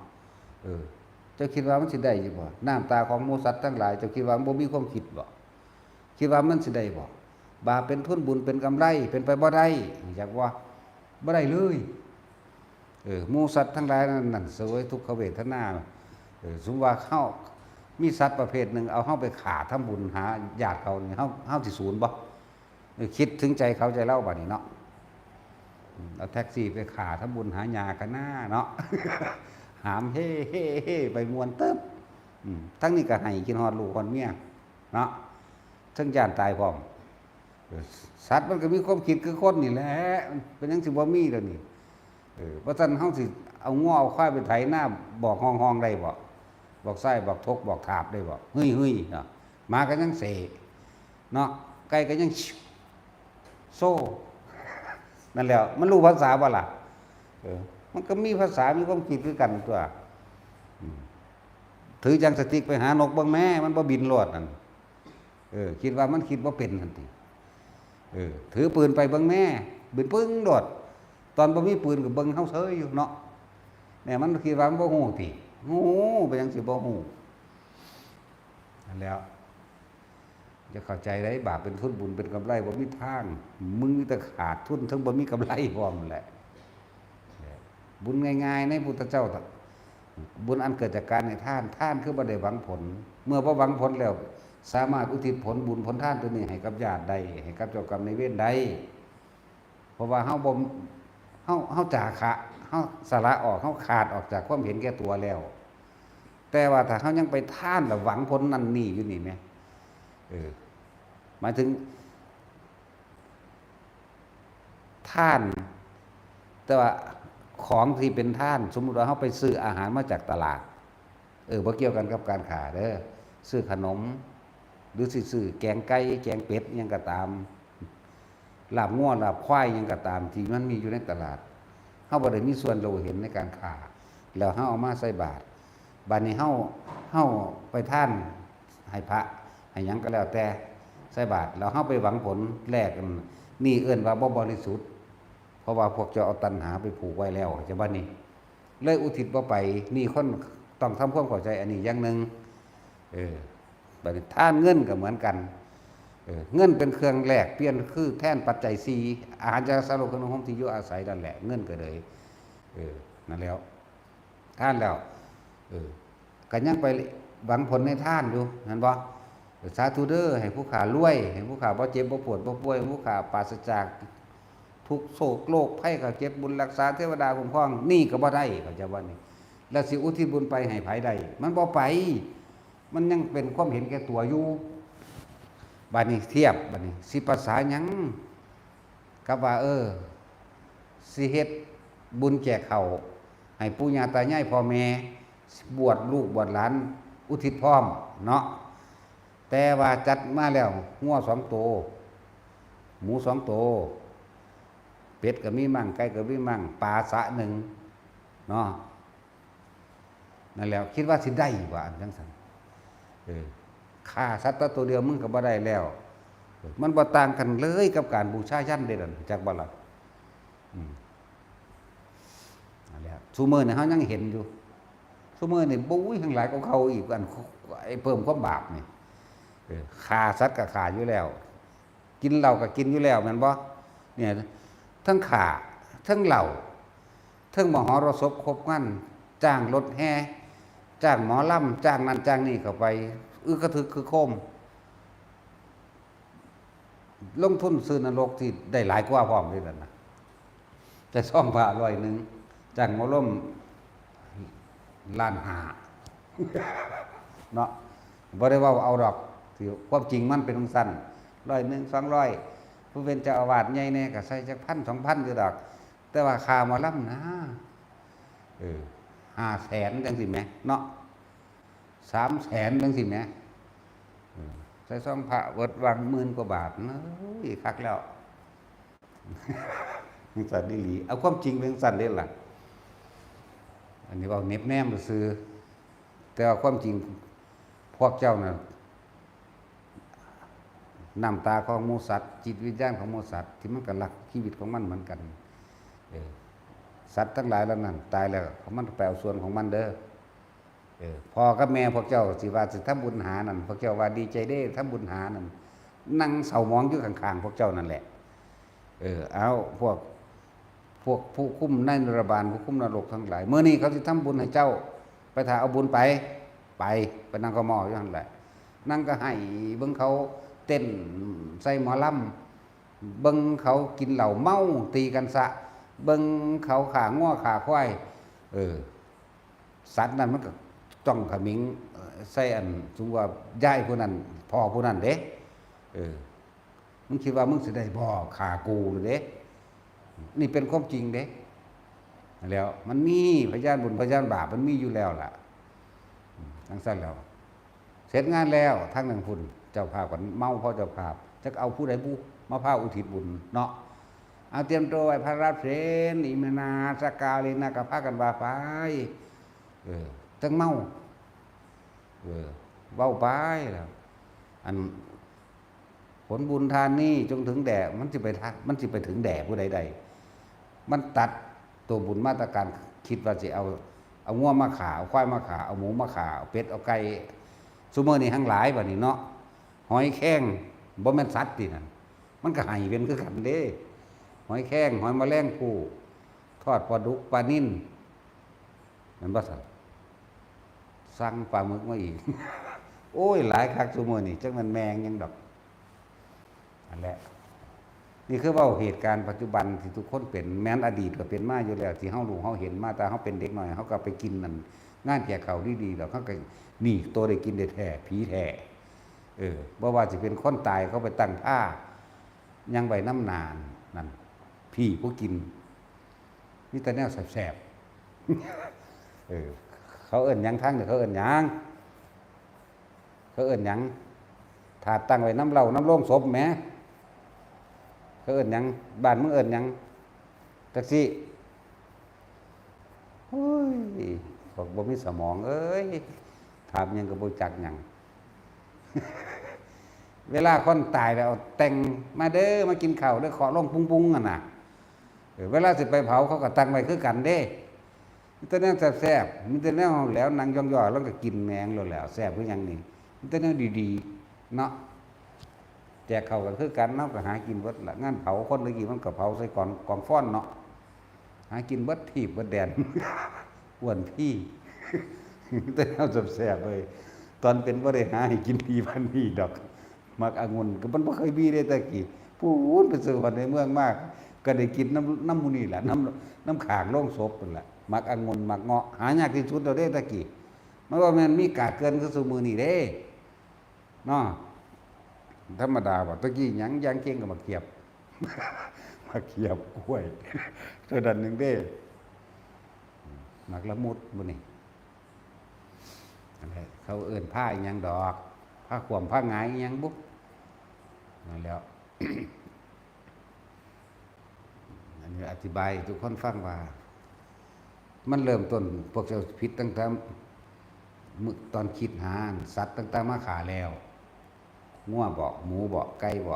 เออ เจ้าคิดว่ามันสิได้อยู่บ่ น้ำตาของหมู่สัตว์ทั้งหลาย เจ้าคิดว่ามันบ่มีความคิดบ่ คิดว่ามันสิได้บ่ บาปเป็นทุนบุญเป็นกำไร เป็นไปบ่ได้ อยากว่า บ่ได้เลย เออ หมู่สัตว์ทั้งหลายนั้น นั่นเสวยทุกขเวทนา เออ สมมุติว่าเฮามีสัตว์ประเภทหนึ่ง เอาเฮาไปฆ่าทำบุญหาญาติเขานี่ เฮา เฮาสิสูนบ่ เออ คิดถึงใจเขาใจเราบัดนี้เนาะ อืม เอาแท็กซี่ไปฆ่าทำบุญหาญากันหน้าเนาะ หามเฮ่ เฮ่ เฮ่ ไปม่วนตึ๊บ อืม ทั้งนี้ก็ให้คิดฮอดลูกฮอดเมียเนาะ ทั้งย้านตายพร้อม เออ สัตว์มันก็มีความคิดคือคนนี่แหละ เป็นหยังสิบ่มีเดี๋ยวนี้ เออ ว่าซั่นเฮาสิเอางัวเอาควายไปไถนา บอกฮ้องๆได้บ่ บอกซ้ายบอกทกบอกถาบได้บ่ เฮ้ยๆเนาะ หมาก็ยังเสะเนาะ ไก่ก็ยังโซ่ นั่นแหละ มันรู้ภาษาบ่ล่ะ เออ มันก็มีภาษา มีความคิดคือกันตัว อืม ถือจังสติ๊กไปหานกเบิ่งแม่ มันบ่บินโลดนั่น เออ คิดว่ามันคิดบ่เป็นหั่นติ เออ ถือปืนไปเบิ่งแม่ บินปึ้งโลด ตอนบ่มีปืนก็เบิ่งเฮาเซยอยู่เนาะ แม่มันคิดว่ามันบ่ฮู้ติ ฮู้ เป็นหยังสิบ่ฮู้ นั่นแหล้ว จะเข้าใจได้ บาปเป็นทุนบุญเป็นกำไร บ่มีทาง มึงมีแต่ขาดทุน ทั้งบ่มีกำไรพร้อมแหละ บุญง่ายๆ ในพุทธเจ้า บุญอันเกิดจากการให้ทาน ทานคือบ่ได้หวังผล เมื่อบ่หวังผลแล้ว สามารถอุทิศผลบุญผลทานตัวนี้ให้กับญาติได้ ให้กับเจ้ากรรมนายเวรได้ เพราะว่าเฮาบ่ เฮา เฮาจาคะ เฮาสละออก เฮาขาดออกจากความเห็นแก่ตัวแล้ว แต่ว่าถ้าเฮายังไปทานแล้วหวังผลนั่นนี่อยู่นี่แหม เออ หมายถึง ทาน แต่ว่าของที่เป็นทาน สมมุติว่าเฮาไปซื้ออาหารมาจากตลาด เออ บ่เกี่ยวกันกับการฆ่าเด้อ ซื้อขนม หรือสิซื้อแกงไก่ แกงเป็ด อิหยังก็ตาม ลาบงัว ลาบควาย อิหยังก็ตาม ที่มันมีอยู่ในตลาด เฮาบ่ได้มีส่วนรู้เห็นในการฆ่า แล้วเฮาเอามาใส่บาตร บัดนี้เฮา เฮาไปทานให้พระ ให้หยังก็แล้วแต่ ใส่บาตร แล้วเฮาไปหวังผลแลกกัน นี่เอิ้นว่าบ่บริสุทธิ์ เพราะว่าพวกเจ้าเอาตัณหาไปผูกไว้แล้ว เข้าใจบ่นี่ เลยอุทิศบ่ไป นี่คนต้องทำความเข้าใจอันนี้อย่างหนึ่ง เออ บัดนี้ทานเงินก็เหมือนกัน เออ เงินเป็นเครื่องแลกเปลี่ยน คือแทนปัจจัยสี่ อาหาร ยารักษาโรค เครื่องนุ่งห่ม ที่อยู่อาศัยนั่นแหละ เงินก็เลย เออ นั่นแล้ว ทานแล้ว เออ ก็ยังไปหวังผลในทานอยู่ แม่นบ่ สาธุเด้อ ให้ผู้ข้ารวย ให้ผู้ข้าบ่เจ็บบ่ปวดบ่ป่วย ให้ผู้ข้าปราศจากทุกข์โศกโรคภัยไข้เจ็บ บุญรักษา เทวดาคุ้มครอง นี่ก็บ่ได้ เข้าใจบ่นี่ แล้วสิอุทิศบุญไปให้ไผได้ มันบ่ไป มันยังเป็นความเห็นแก่ตัวอยู่ บัดนี้เทียบ บัดนี้สิภาษาหยัง กับว่า เออ สิเฮ็ดบุญแจกข้าวให้ปู่ย่าตายายพ่อแม่ บวชลูกบวชหลาน อุทิศพร้อมเนาะ แต่ว่าจัดมาแล้ว งัวสองโต หมูสองโต เป็ดก็มีมั่ง ไก่ก็มีมั่ง ปลาสะหนึ่งเนาะ นั่นแหล้ว คิดว่าสิได้ว่าอันจังซั่น เออ ฆ่าสัตว์ตัวเดียวมึงก็บ่ได้แล้ว เออ มันบ่ต่างกันเลยกับการบูชายัญเด้นั่น จักบ่ล่ะ อืม นั่นแหละ ซุมื้อนี้เฮายังเห็นอยู่ ซุมื้อนี้ บุ้ย ทั้งหลายก็เข้าอีก อัน ไอ้เพิ่มความบาปนี่ เออ ฆ่าสัตว์ก็ฆ่าอยู่แล้ว กินเหล้าก็กินอยู่แล้ว แม่นบ่ เนี่ย ทั้งฆ่า ทั้งเหล้า ทั้งมหรสพครบงาน จ้างรถแห่ จ้างหมอลำ จ้างนั่นจ้างนี่เข้าไป อึกกระทึกคึกโครม ลงทุนซื้อนรกที่ได้หลายกว่าพร้อมเด้นั่นน่ะ แต่ซองพระร้อยหนึ่ง จ้างหมอลำล้านห้า เนาะ บ่ได้เว้าเอาดอก ที่ความจริงมันเป็นจั่งซั้น ร้อยหนึ่ง สองร้อย ผู้เป็นเจ้าอาวาสใหญ่แน่ก็ใส่จักพัน สองพัน อยู่ดอก แต่ว่าค่าหมอลำนะ เออ ห้าแสน จังซี่แหมเนาะ สามแสน จังซี่แหม เออ ใส่ซองพระเบิดวังหมื่นกว่าบาท เอ้ย คักแล้ว จังซั่นอีหลี เอาความจริงเป็นจังซั่นเด้ล่ะ อันนี้เว้าเน็บแนมซื่อ แต่ว่าความจริงพวกเจ้าน่ะ น้ำตาของหมู่สัตว์ จิตวิญญาณของหมู่สัตว์ ที่มันก็รักชีวิตของมันเหมือนกัน เออ สัตว์ทั้งหลายเหล่านั้นตายแล้ว มันก็ไปเอาส่วนของมันเด้อ เออ พ่อกับแม่พวกเจ้าสิว่าสิทำบุญหานั่น พวกเจ้าว่าดีใจเด้ ทำบุญหานั่น นั่งเศร้าหมองอยู่ข้างๆพวกเจ้านั่นแหละ เออ เอา พวก พวกผู้คุมนายนรบาล ผู้คุมนรกทั้งหลาย มื้อนี้เขาสิทำบุญให้เจ้า ไปถ่าเอาบุญไป ไป ไปนั่งกะหม้ออยู่หั่นแหละ นั่งกะไห้เบิ่งเขาเต้นใส่หมอลำ เบิ่งเขากินเหล้าเมาตีกันซะ เบิ่งเขาฆ่างัวฆ่าควาย เออ สัตว์นั่นมันก็จ้องเขม็ง เอ่อ ใส่อัน สมมุติว่ายายผู้นั้น พ่อผู้นั้นเด้ เออ มึงคิดว่ามึงสิได้บ่ฆ่ากูนี่เด้ นี่เป็นความจริงเด้ แล้วมันมีพยานบุญพยานบาป มันมีอยู่แล้วล่ะ อืม จั่งซั้นแล้ว เสร็จงานแล้ว ทางนั้นพุ้น เจ้าภาพก็เมาพอเจ้าภาพ จักเอาผู้ใดบุมาพาอุทิศบุญเนาะ เอาเตรียมตัวไหว้พระรับศีล อิมินา สกกาเลนะ ก็พากันว่าไป เออ จั่งเมา เออ เว้าไปแล้ว อัน ผลบุญทานนี้จงถึงแด่ มันสิไปทะ- มันสิไปถึงแด่ผู้ใดได้ มันตัดตัวบุญมาตรการ คิดว่าสิเอา เอางัวมาฆ่า เอาควายมาฆ่า เอาหมูมาฆ่า เอาเป็ด เอาไก่ ซุมื้อนี้แฮ่งหลายบัดนี้เนาะ หอยแครง บ่แม่นสัตว์ตินั่น มันก็ไห้เป็นคือกันเด้ หอยแครง หอยแมลงภู่ ทอดปลาดุก ปลานิล แม่นบ่ซั่น สั่งปลาหมึกมาอีก โอ้ย หลายคักซุมื้อนี้ จักแม่นแม่งหยังดอก นั่นแหละ นี่คือเว้าเหตุการณ์ปัจจุบันที่ทุกคนเป็น แม่นอดีตก็เป็นมาอยู่แล้ว ที่เฮารู้เฮาเห็นมา แต่เฮาเป็นเด็กน้อย เฮาก็ไปกินนั่น งานแจกข้าวดีๆ ดอก เฮาก็ นี่ โตได้กินได้แท้ ผีแท้ เออ บ่ว่าสิเป็นคนตาย เขาไปตั้งผ้า ยังไว้นำหน้านั่น ผีผู้กิน มีแต่แนวแซ่บๆ เออ เขาเอิ้นหยัง ทางนี่เขาเอิ้นหยัง เขาเอิ้นหยัง ถาดตั้งไว้นำเหล้านำโลงศพแหม เขาเอิ้นหยัง บ้านมึงเอิ้นหยัง จักซี่ โอ้ย พวกบ่มีสมองเอ้ย ถามหยังก็บ่จักหยัง เวลาคนตายแล้วแต่ง "มาเด้อ มากินข้าวเด้อ" เคาะลงปุ้งๆ หั่นน่ะ เออ เวลาสิไปเผาเขาก็ตั้งไว้คือกันเด้ มีแต่แนวแซ่บๆ มีแต่แนวแหลว นั่งย่องๆ แล้วก็กินแหมงโลดแหล้ว แซ่บคือหยังนี่ มีแต่แนวดีๆ เนาะ แจกข้าวก็คือกัน เฮาก็หากินเบิดละ งานเผาคนตะกี้มันก็เผาใส่กอง กองฟอนเนาะ หากินเบิดทีบเบิดแดน อ้วนพี แต่แนวแซ่บๆ เว้ย ตอนเป็นบ่ได้หาให้กินดีปานนี้ดอก หมากองุ่นก็มันบ่เคยมีเด้ตะกี้ ปู๊นไปซื้อฮอดในเมืองมา ก็ได้กินนำ นำหมู่นี่แหละ นำ นำข้างโลงศพนั่นแหละ หมากองุ่น หมากเงาะ หายากที่สุดแล้วเด้ตะกี้ มันบ่แม่นมีกาดเกลื่อนคือซุมื้อนี้เด้ เนาะ ธรรมดาบ่ ตะกี้หยังอย่างเก่งก็หมากเขียบ หมากเขียบ กล้วย เท่านั้นหนึ่งเด้ หมากละมุดหมู่นี่ นั่นแหละ เขาเอิ้นผ้าอิหยังดอก ผ้าขวม ผ้าหงายอิหยังบุ นั่นแหล้ว อันนี้อธิบายให้ทุกคนฟังว่า มันเริ่มต้น พวกเจ้าผิดตั้งแต่มื้อ ตอนคิดหาสัตว์ต่างๆ มาฆ่าแล้ว งัวบ่ หมูบ่ ไก่บ่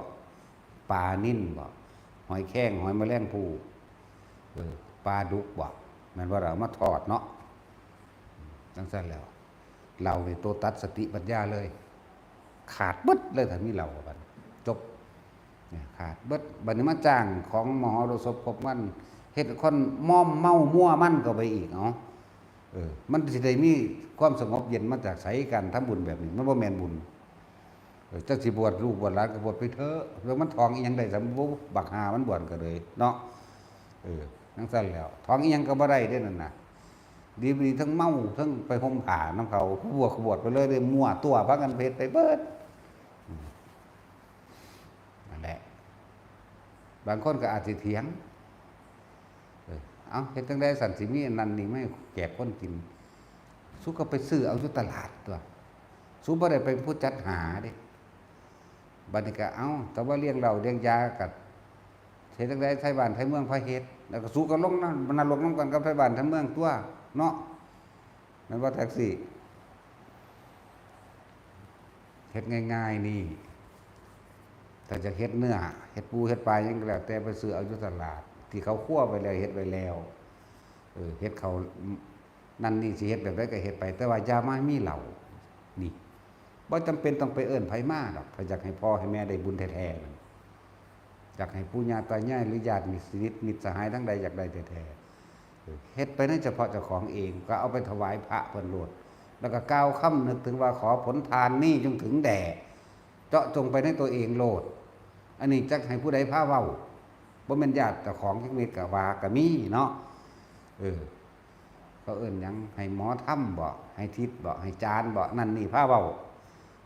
ปลานิลบ่ หอยแครง หอยแมลงภู่ เออ ปลาดุกบ่ แม่นบ่ล่ะ เอามาทอดเนาะ จั่งซั้นแล้ว เหล้านี่ตัวตัดสติปัญญาเลย ขาดเบิดเลย ถ้ามีเหล้า บัดจบ เนี่ย ขาดเบิด บัดนี้มาจ้างของมหรสพครบวัน เฮ็ดให้คนมอมเมามั่วมันเข้าไปอีก เอ้า เออ มันสิได้มีความสงบเย็นมาจากไส การทำบุญแบบนี้ มันบ่แม่นบุญ เออ จักสิบวชลูกบวชหลานก็บวชไปเถอะ แล้วมันท้องอีหยังได้ สำบ่ บักห่ามันบวชก็เลยเนาะ เออ จั่งซั้นแล้ว ท้องอีหยังก็บ่ได้เด้นั่นน่ะ ดีบ่ดีทั้งเมาทั้งไปห่มผ้านำเขา ผู้บวชก็บวชไปเลย ได้มั่วตั๋ว พากันเฮ็ดไปเบิด อืม นั่นแหละ บางคนก็อาจสิเถียง เออ เอ้า เฮ็ดจั่งใด๋ซั่น สิมีอันนั้นนี่มาให้แจกคนกิน สูก็ไปซื้อเอาอยู่ตลาดตั่ว สูบ่ได้เป็นผู้จัดหาเด้ บัดนี้ก็ เอ้า แต่ว่าเลี้ยงเหล้าเลี้ยงยาก็เฮ็ดจั่งใด๋ ไทบ้านไทเมืองพาเฮ็ด แล้วก็สูก็ลงนรกนำกันกับไทบ้านไทเมืองตั่วเนาะ แม่นบ่ แท็กซี่ เฮ็ดง่ายๆ นี่ ถ้าจะเฮ็ดเนื้อ เฮ็ดปูเฮ็ดปลาหยังก็แล้วแต่ ไปซื้อเอาอยู่ตลาด ที่เขาคั่วไว้แล้ว เฮ็ดไว้แล้ว เออ เฮ็ดเขาวนั่นนี่ สิเฮ็ดแบบใดก็เฮ็ดไป แต่ว่าอย่ามามีเหล้า นี่ บ่จำเป็นต้องไปเอิ้นไผมาดอก ถ้าอยากให้พ่อให้แม่ได้บุญแท้ๆนั่น อยากให้ปู่ย่าตายายหรือญาติมิตรสนิทมิตรสหายทั้งใดอยากได้แท้ๆ เออ เฮ็ดไปในเฉพาะเจ้าของเอง ก็เอาไปถวายพระเพิ่นโลด แล้วก็กล่าวคำนึกถึงว่า ขอผลทานนี้จงถึงแด่ เจาะจงไปในตัวเองโลด อันนี้จักให้ผู้ใดพาเว้า บ่แม่นญาติเจ้าของจักเม็ดก็ว่าก็มีเนาะ เออ เขาเอิ้นหยัง ให้หมอธรรมบ่ ให้ทิศบ่ ให้จารย์บ่ นั่นนี่พาเว้า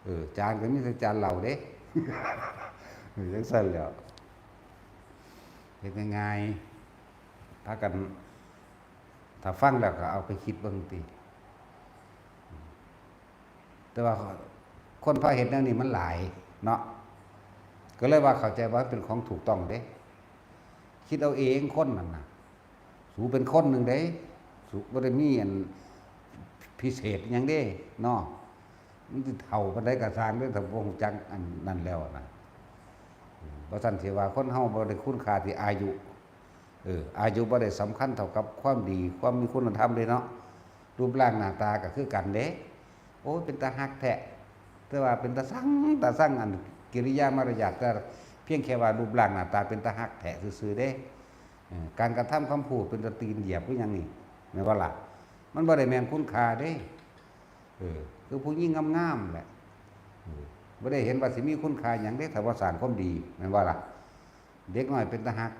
เออ จารย์ก็มีแต่จารย์เหล้าเด้ เออ จังซั่นแหล้ว เฮ็ดง่ายๆ พากัน ถ้าฟังแล้วก็เอาไปคิดเบิ่งติ แต่ว่าคนพาเฮ็ดแนวนี้มันหลายเนาะ ก็เลยว่าเข้าใจว่าเป็นของถูกต้องเด้ คิดเอาเองคนนั่นน่ะ สูเป็นคนหนึ่งเด้ สูบ่ได้มีอันพิเศษหยังเด้เนาะ มันสิเฒ่าปานใดก็ซ่างเด้ ถ้าบ่ฮู้จักอันนั้นแล้วนะ อืม บ่ซั้นสิว่าคนเฮาบ่ได้คุณค่าที่อายุ เออ อายุบ่ได้สำคัญเท่ากับความดี ความมีคุณธรรมเด้เนาะ รูปร่างหน้าตาก็คือกันเด้ โอ้ย เป็นตาฮักแท้ แต่ว่าเป็นตาซัง ตาซัง อันกิริยามารยาท แต่เพียงแค่ว่ารูปร่างหน้าตาเป็นตาฮักแท้ซื่อๆเด้ เออ การกระทำคำพูดเป็นตาตีนเหยียบคือหยังนี่ แม่นบ่ล่ะ มันบ่ได้แม่นคุณค่าเด้ เออ คือผู้หญิงงามๆแหละ เออ บ่ได้เห็นว่าสิมีคุณค่าหยังเด้ ถ้าบ่สร้างความดี แม่นบ่ล่ะ เด็กน้อยเป็นตาฮัก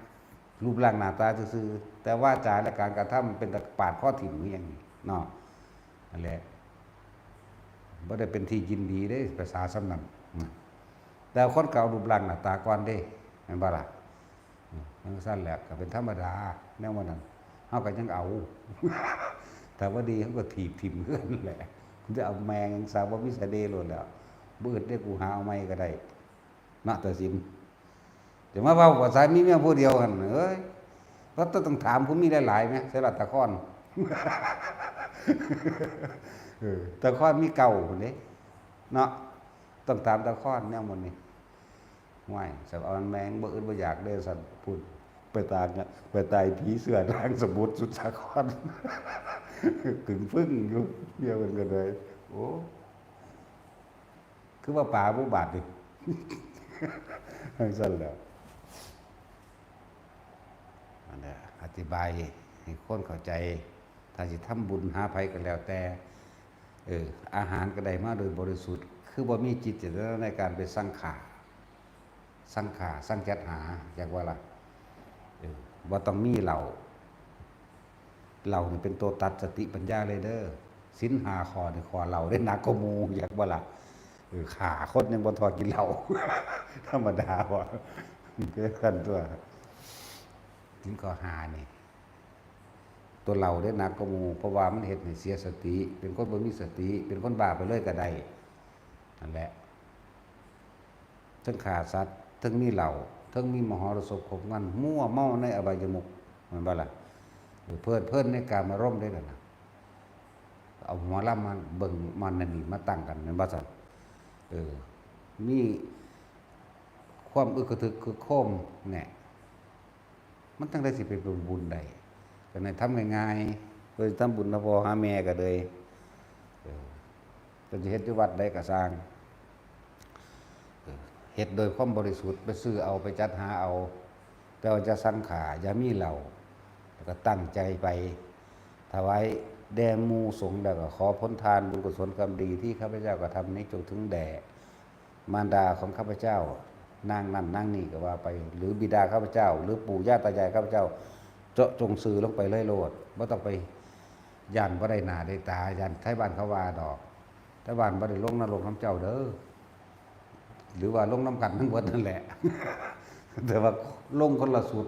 รูปร่างหน้าตาซื่อๆ แต่วาจาและการกระทำเป็นตาปาดคอถิ่มคือหยังนี่เนาะ นั่นแหละ บ่ได้เป็นที่ยินดีเด้ ภาษาส่ำนั้นนะ แต่คนก็เอารูปร่างหน้าตาก่อนเด้ แม่นบ่ล่ะ อืม จังซั่นแหละ ก็เป็นธรรมดา แนวว่านั้น เฮาก็ยังเอา ถ้าบ่ดี เฮาก็ถีบถิ่มคือกันแหละ มันจะเอาแม่งซะ บ่มีสะเดโลดแล้ว บ่อึดเด้ กูหาเอาใหม่ก็ได้ นะ ตัดสิน จะมาเว้าภาษามีเมียผู้เดียวหั่น เอ้ย เพราะต้องถามผู้มีหลายๆแหม ใส่ละตาคอน เออ ตาคอนมีเก่าพุ่นเด้ เนาะ ต้องถามตาคอนแนวหมดนี่ ห้วย สะออนแมงบ่อึดบ่อยากเด้อ สั่น พูด ไปตาง ไปตายผีเสื้อทางสมุทรสุดสาคร กึ่งฟึ่งอยู่ เมียเพิ่นก็เลย โอ้ คือว่าปลาบ่บาดนี่ จังซั่นแหล้ว อันเนี้ยอธิบายให้คนเข้าใจ ถ้าสิทำบุญหาไผก็แล้วแต่ เออ อาหารก็ได้มาโดยบริสุทธิ์ คือบ่มีจิตเจตนาในการไปสั่งฆ่า สั่งฆ่า สั่งจัดหา อยากว่าล่ะ เออ บ่ต้องมีเหล้า เหล้านี่เป็นตัวตัดสติปัญญาเลยเด้อ ศีลห้าข้อนี่ข้อเหล้าได้หนักกว่าหมู่ อยากบ่ล่ะ เออ ฆ่าคนยังบ่ทอกินเหล้า ธรรมดาบ่ คือกันตัว ศีลข้อห้านี่ ตัวเหล้าได้หนักกว่าหมู่ เพราะว่ามันเฮ็ดให้เสียสติ เป็นคนบ่มีสติ เป็นคนบ้าไปเลยก็ได้ นั่นแหละ เทิงฆ่าสัตว์ เทิงมีเหล้า เทิงมีมหรสพครบงาน มัวเมาในอบายมุข แม่นบ่ล่ะ เออ เพลิดเพลินในกามารมณ์ได้แล้วนะ เอาหมอลำมาเบิ่ง มานั่นนี่มาตั้งกัน แม่นบ่ซั่น เออ มีความอึกกระทึกคึกโครมแหน่ มันจั่งใดสิไปเป็นบุญได้ ก็ให้ทำง่ายๆ โดยทำบุญหาพ่อหาแม่ก็เลย เออ จะสิเฮ็ดอยู่วัดใดก็ซ่าง เออ เฮ็ดโดยความบริสุทธิ์ ไปซื้อเอา ไปจัดหาเอา แต่ว่าจะสั่งฆ่า อย่ามีเหล้า แล้วก็ตั้งใจไป ถวายแด่หมู่สงฆ์ แล้วก็ขอผลทานบุญกุศลกรรมดีที่ข้าพเจ้ากระทำนี้จงถึงแด่ มารดาของข้าพเจ้า นางนั่นนางนี่ก็ว่าไป หรือบิดาข้าพเจ้า หรือปู่ย่าตายายข้าพเจ้า เจาะจงซื่อลงไปเลยโลด บ่ต้องไปย้านบ่ได้หน้าได้ตา ย้านไทบ้านเขาว่าดอก ไทบ้านบ่ได้ลงนรกนำเจ้าเด้อ หรือว่าลงนำกันทั้งหมดนั่นแหละ แต่ว่าลงคนละสุด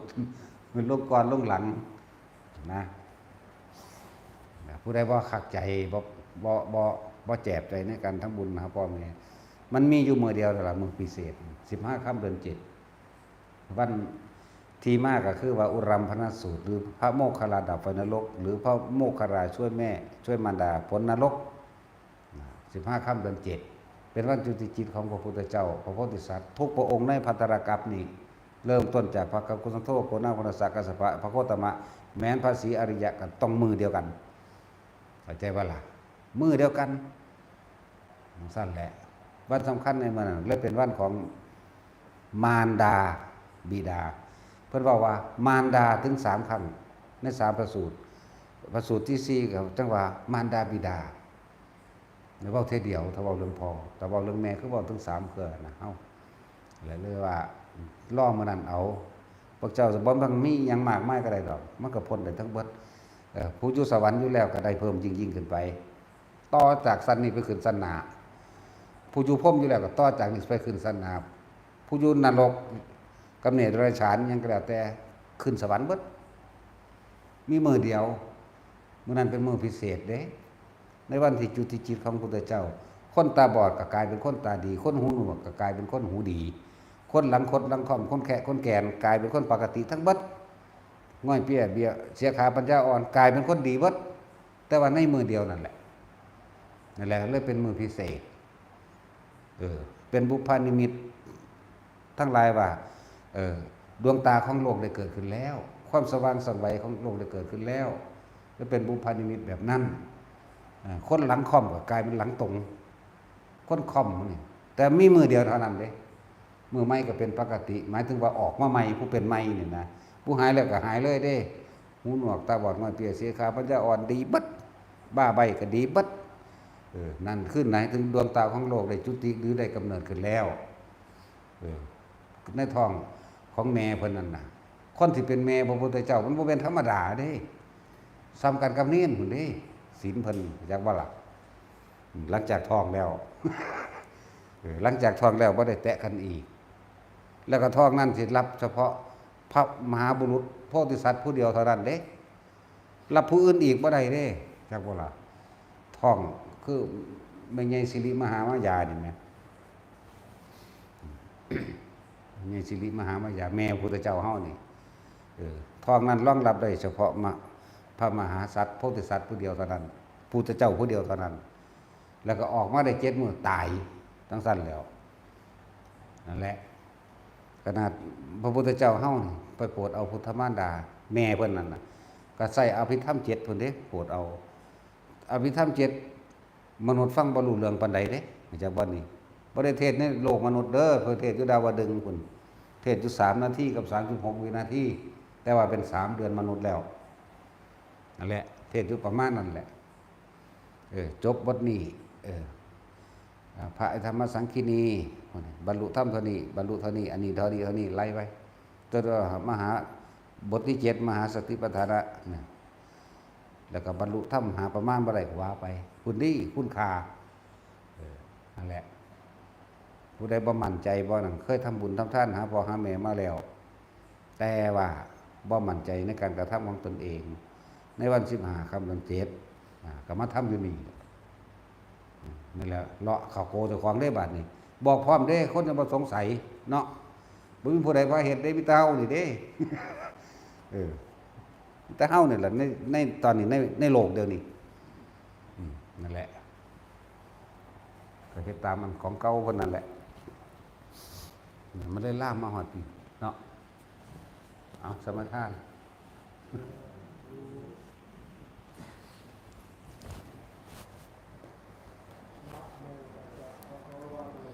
ลงก่อนลงหลัง นะ นะ ผู้ใดบ่คักใจ บ่ บ่ บ่ บ่แจบใจในการทำบุญหาพ่อแม่ มันมีอยู่มื้อเดียวนั่นล่ะ มื้อพิเศษ สิบห้าค่ำเดือนเจ็ด วันที่มาก็คือว่าอุรัมพนสูตร หรือพระโมคคัลลาดับไฟนรก หรือพระโมคคัลลาช่วยแม่ ช่วยมารดาพ้นนรก นะ สิบห้าค่ำเดือนเจ็ด เป็นวันจุติจิตของพระพุทธเจ้า พระโพธิสัตว์ ทุกพระองค์ในภัททรกัปปะนี้ เริ่มต้นจากพระกัสสปะ โกณา โคณาสะ กัสสปะ พระโคตมะ แม้นพระศรีอริยะก็ต้องมื้อเดียวกัน เข้าใจบ่ล่ะ มื้อเดียวกัน จั่งซั้นแหละ วันสำคัญในมื้อนั้นเลยเป็นวันของมารดาบิดา เพิ่นเว้าว่ามารดาถึงสามครั้ง ในสามพระสูตร พระสูตรที่สี่ก็จั่งว่ามารดาบิดา เว้าเทื่อเดียว ถ้าเว้าเรื่องพ่อ ถ้าเว้าเรื่องแม่คือเว้าถึงสามเทื่อนะ เฮา แล้วเลยว่า รอมื้อนั้นเอา พวกเจ้าสิบ่ต้องมีหยังมากมายก็ได้ดอก มันก็พ้นได้ทั้งเบิด เอ่อ ผู้อยู่สวรรค์อยู่แล้วก็ได้เพิ่มยิ่งๆขึ้นไป ต่อจากชั้นนี้ไปขึ้นชั้นหน้า ผู้อยู่พรหมอยู่แล้วก็ต่อจากนี้ไปขึ้นชั้นหน้า ผู้อยู่นรก กำเนิดเดรัจฉานหยังก็แล้วแต่ ขึ้นสวรรค์เบิด มีมื้อเดียว มื้อนั้นเป็นมื้อพิเศษเด้ ในวันที่จุติจิตของพระพุทธเจ้า คนตาบอดก็กลายเป็นคนตาดี คนหูหนวกก็กลายเป็นคนหูดี คนหลังคดหลังค่อม คนแคะคนแกน กลายเป็นคนปกติทั้งเบิด ง่อยเปี้ยเบี้ย เสียขาปัญญาอ่อน กลายเป็นคนดีเบิด แต่ว่าในมื้อเดียวนั่นแหละ นั่นแหละเลยเป็นมื้อพิเศษ เออ เป็นบุพนิมิตทั้งหลายว่า เออ ดวงตาของโลกได้เกิดขึ้นแล้ว ความสว่างไสวของโลกได้เกิดขึ้นแล้ว และเป็นบุพนิมิตแบบนั้น อ่า คนหลังค่อมก็กลายเป็นหลังตรง คนค่อมนี่ แต่มีมื้อเดียวเท่านั้นเด้ มื้อใหม่ก็เป็นปกติ หมายถึงว่าออกมาใหม่ ผู้เป็นใหม่นี่นะ ผู้หายแล้วก็หายเลยเด้ หูหนวกตาบอดง่อยเปี้ยเสียขาปัญญาอ่อนดีเบิด บ้าใบ้ก็ดีเบิด เออ นั่นคือหมายถึงดวงตาของโลกได้จุติหรือได้กำเนิดขึ้นแล้ว เออ ในท้องของแม่เพิ่นนั่นน่ะ คนที่เป็นแม่พระพุทธเจ้ามันบ่แม่นธรรมดาเด้ ส่ำกันกับเณรพุ้นเด้ ศีลเพิ่น จักบ่ล่ะ หลังจากท้องแล้ว เออ หลังจากท้องแล้วบ่ได้แตะกันอีก แล้วก็ท้องนั้นสิรับเฉพาะพระมหาบุรุษโพธิสัตว์ผู้เดียวเท่านั้นเด้ รับผู้อื่นอีกบ่ได้เด้ จักบ่ล่ะ ท้องคือแม่ใหญ่สิริมหามายานี่แหม แม่ใหญ่สิริมหามายา แม่พระพุทธเจ้าเฮานี่ เออ ท้องนั้นรองรับได้เฉพาะมะ พระมหาสัตว์โพธิสัตว์ผู้เดียวเท่านั้น พุทธเจ้าผู้เดียวเท่านั้น แล้วก็ออกมาได้เจ็ดมื้อตาย จั่งซั้นแล้ว นั่นแหละ ขนาดพระพุทธเจ้าเฮานี่ไปโปรดเอาพุทธมารดา แม่เพิ่นนั่นน่ะ ก็ใช้อภิธรรมเจ็ดพุ้นเด้ โปรดเอา อภิธรรมเจ็ด มนุษย์ฟังบ่รู้เรื่องปานใดเด้ จากบ่อนนี้ บ่ได้เทศน์ในโลกมนุษย์เด้อ เพิ่นเทศน์อยู่ดาวดึงส์พุ้น เทศน์อยู่สามนาทีกับสามสิบหกวินาที แต่ว่าเป็นสามเดือนมนุษย์แล้ว นั่นแหละ เทศน์อยู่ประมาณนั้นแหละ เออ จบบทนี้ เออ อ่า พระธรรมสังคีนี บรรลุธรรมเท่านี้ บรรลุเท่านี้ อันนี้เท่านี้ เท่านี้ ไล่ไป จนว่ามหา บทที่เจ็ด มหาสติปัฏฐานะนะ แล้วก็บรรลุธรรมหาประมาณบ่ได้ก็ว่าไป คุณดีคุณค่า เออ นั่นแหละ ผู้ใดบ่มั่นใจบ่นั่น เคยทำบุญทำทานหาพ่อหาแม่มาแล้ว แต่ว่าบ่มั่นใจในการกระทำของตนเอง ในวันสิบห้าค่ำเดือนเจ็ด อ่า ก็มาทำอยู่นี่ นั่นแหละ เลาะเข้าโกเจ้าของเด้บาดนี้ บอกพร้อมเด้ คนจะบ่สงสัยเนาะ บ่มีผู้ใดพาเฮ็ดเด้ มีแต่เฮานี่เด้ เออ มีแต่เฮานี่แหละ ใน ในตอนนี้ ใน ในโลกเดี๋ยวนี้ อืม นั่นแหละ ก็เฮ็ดตามอันของเก่าเพิ่นนั่นแหละ มันได้ลามมาฮอดนี่เนาะ เอาสมาทาน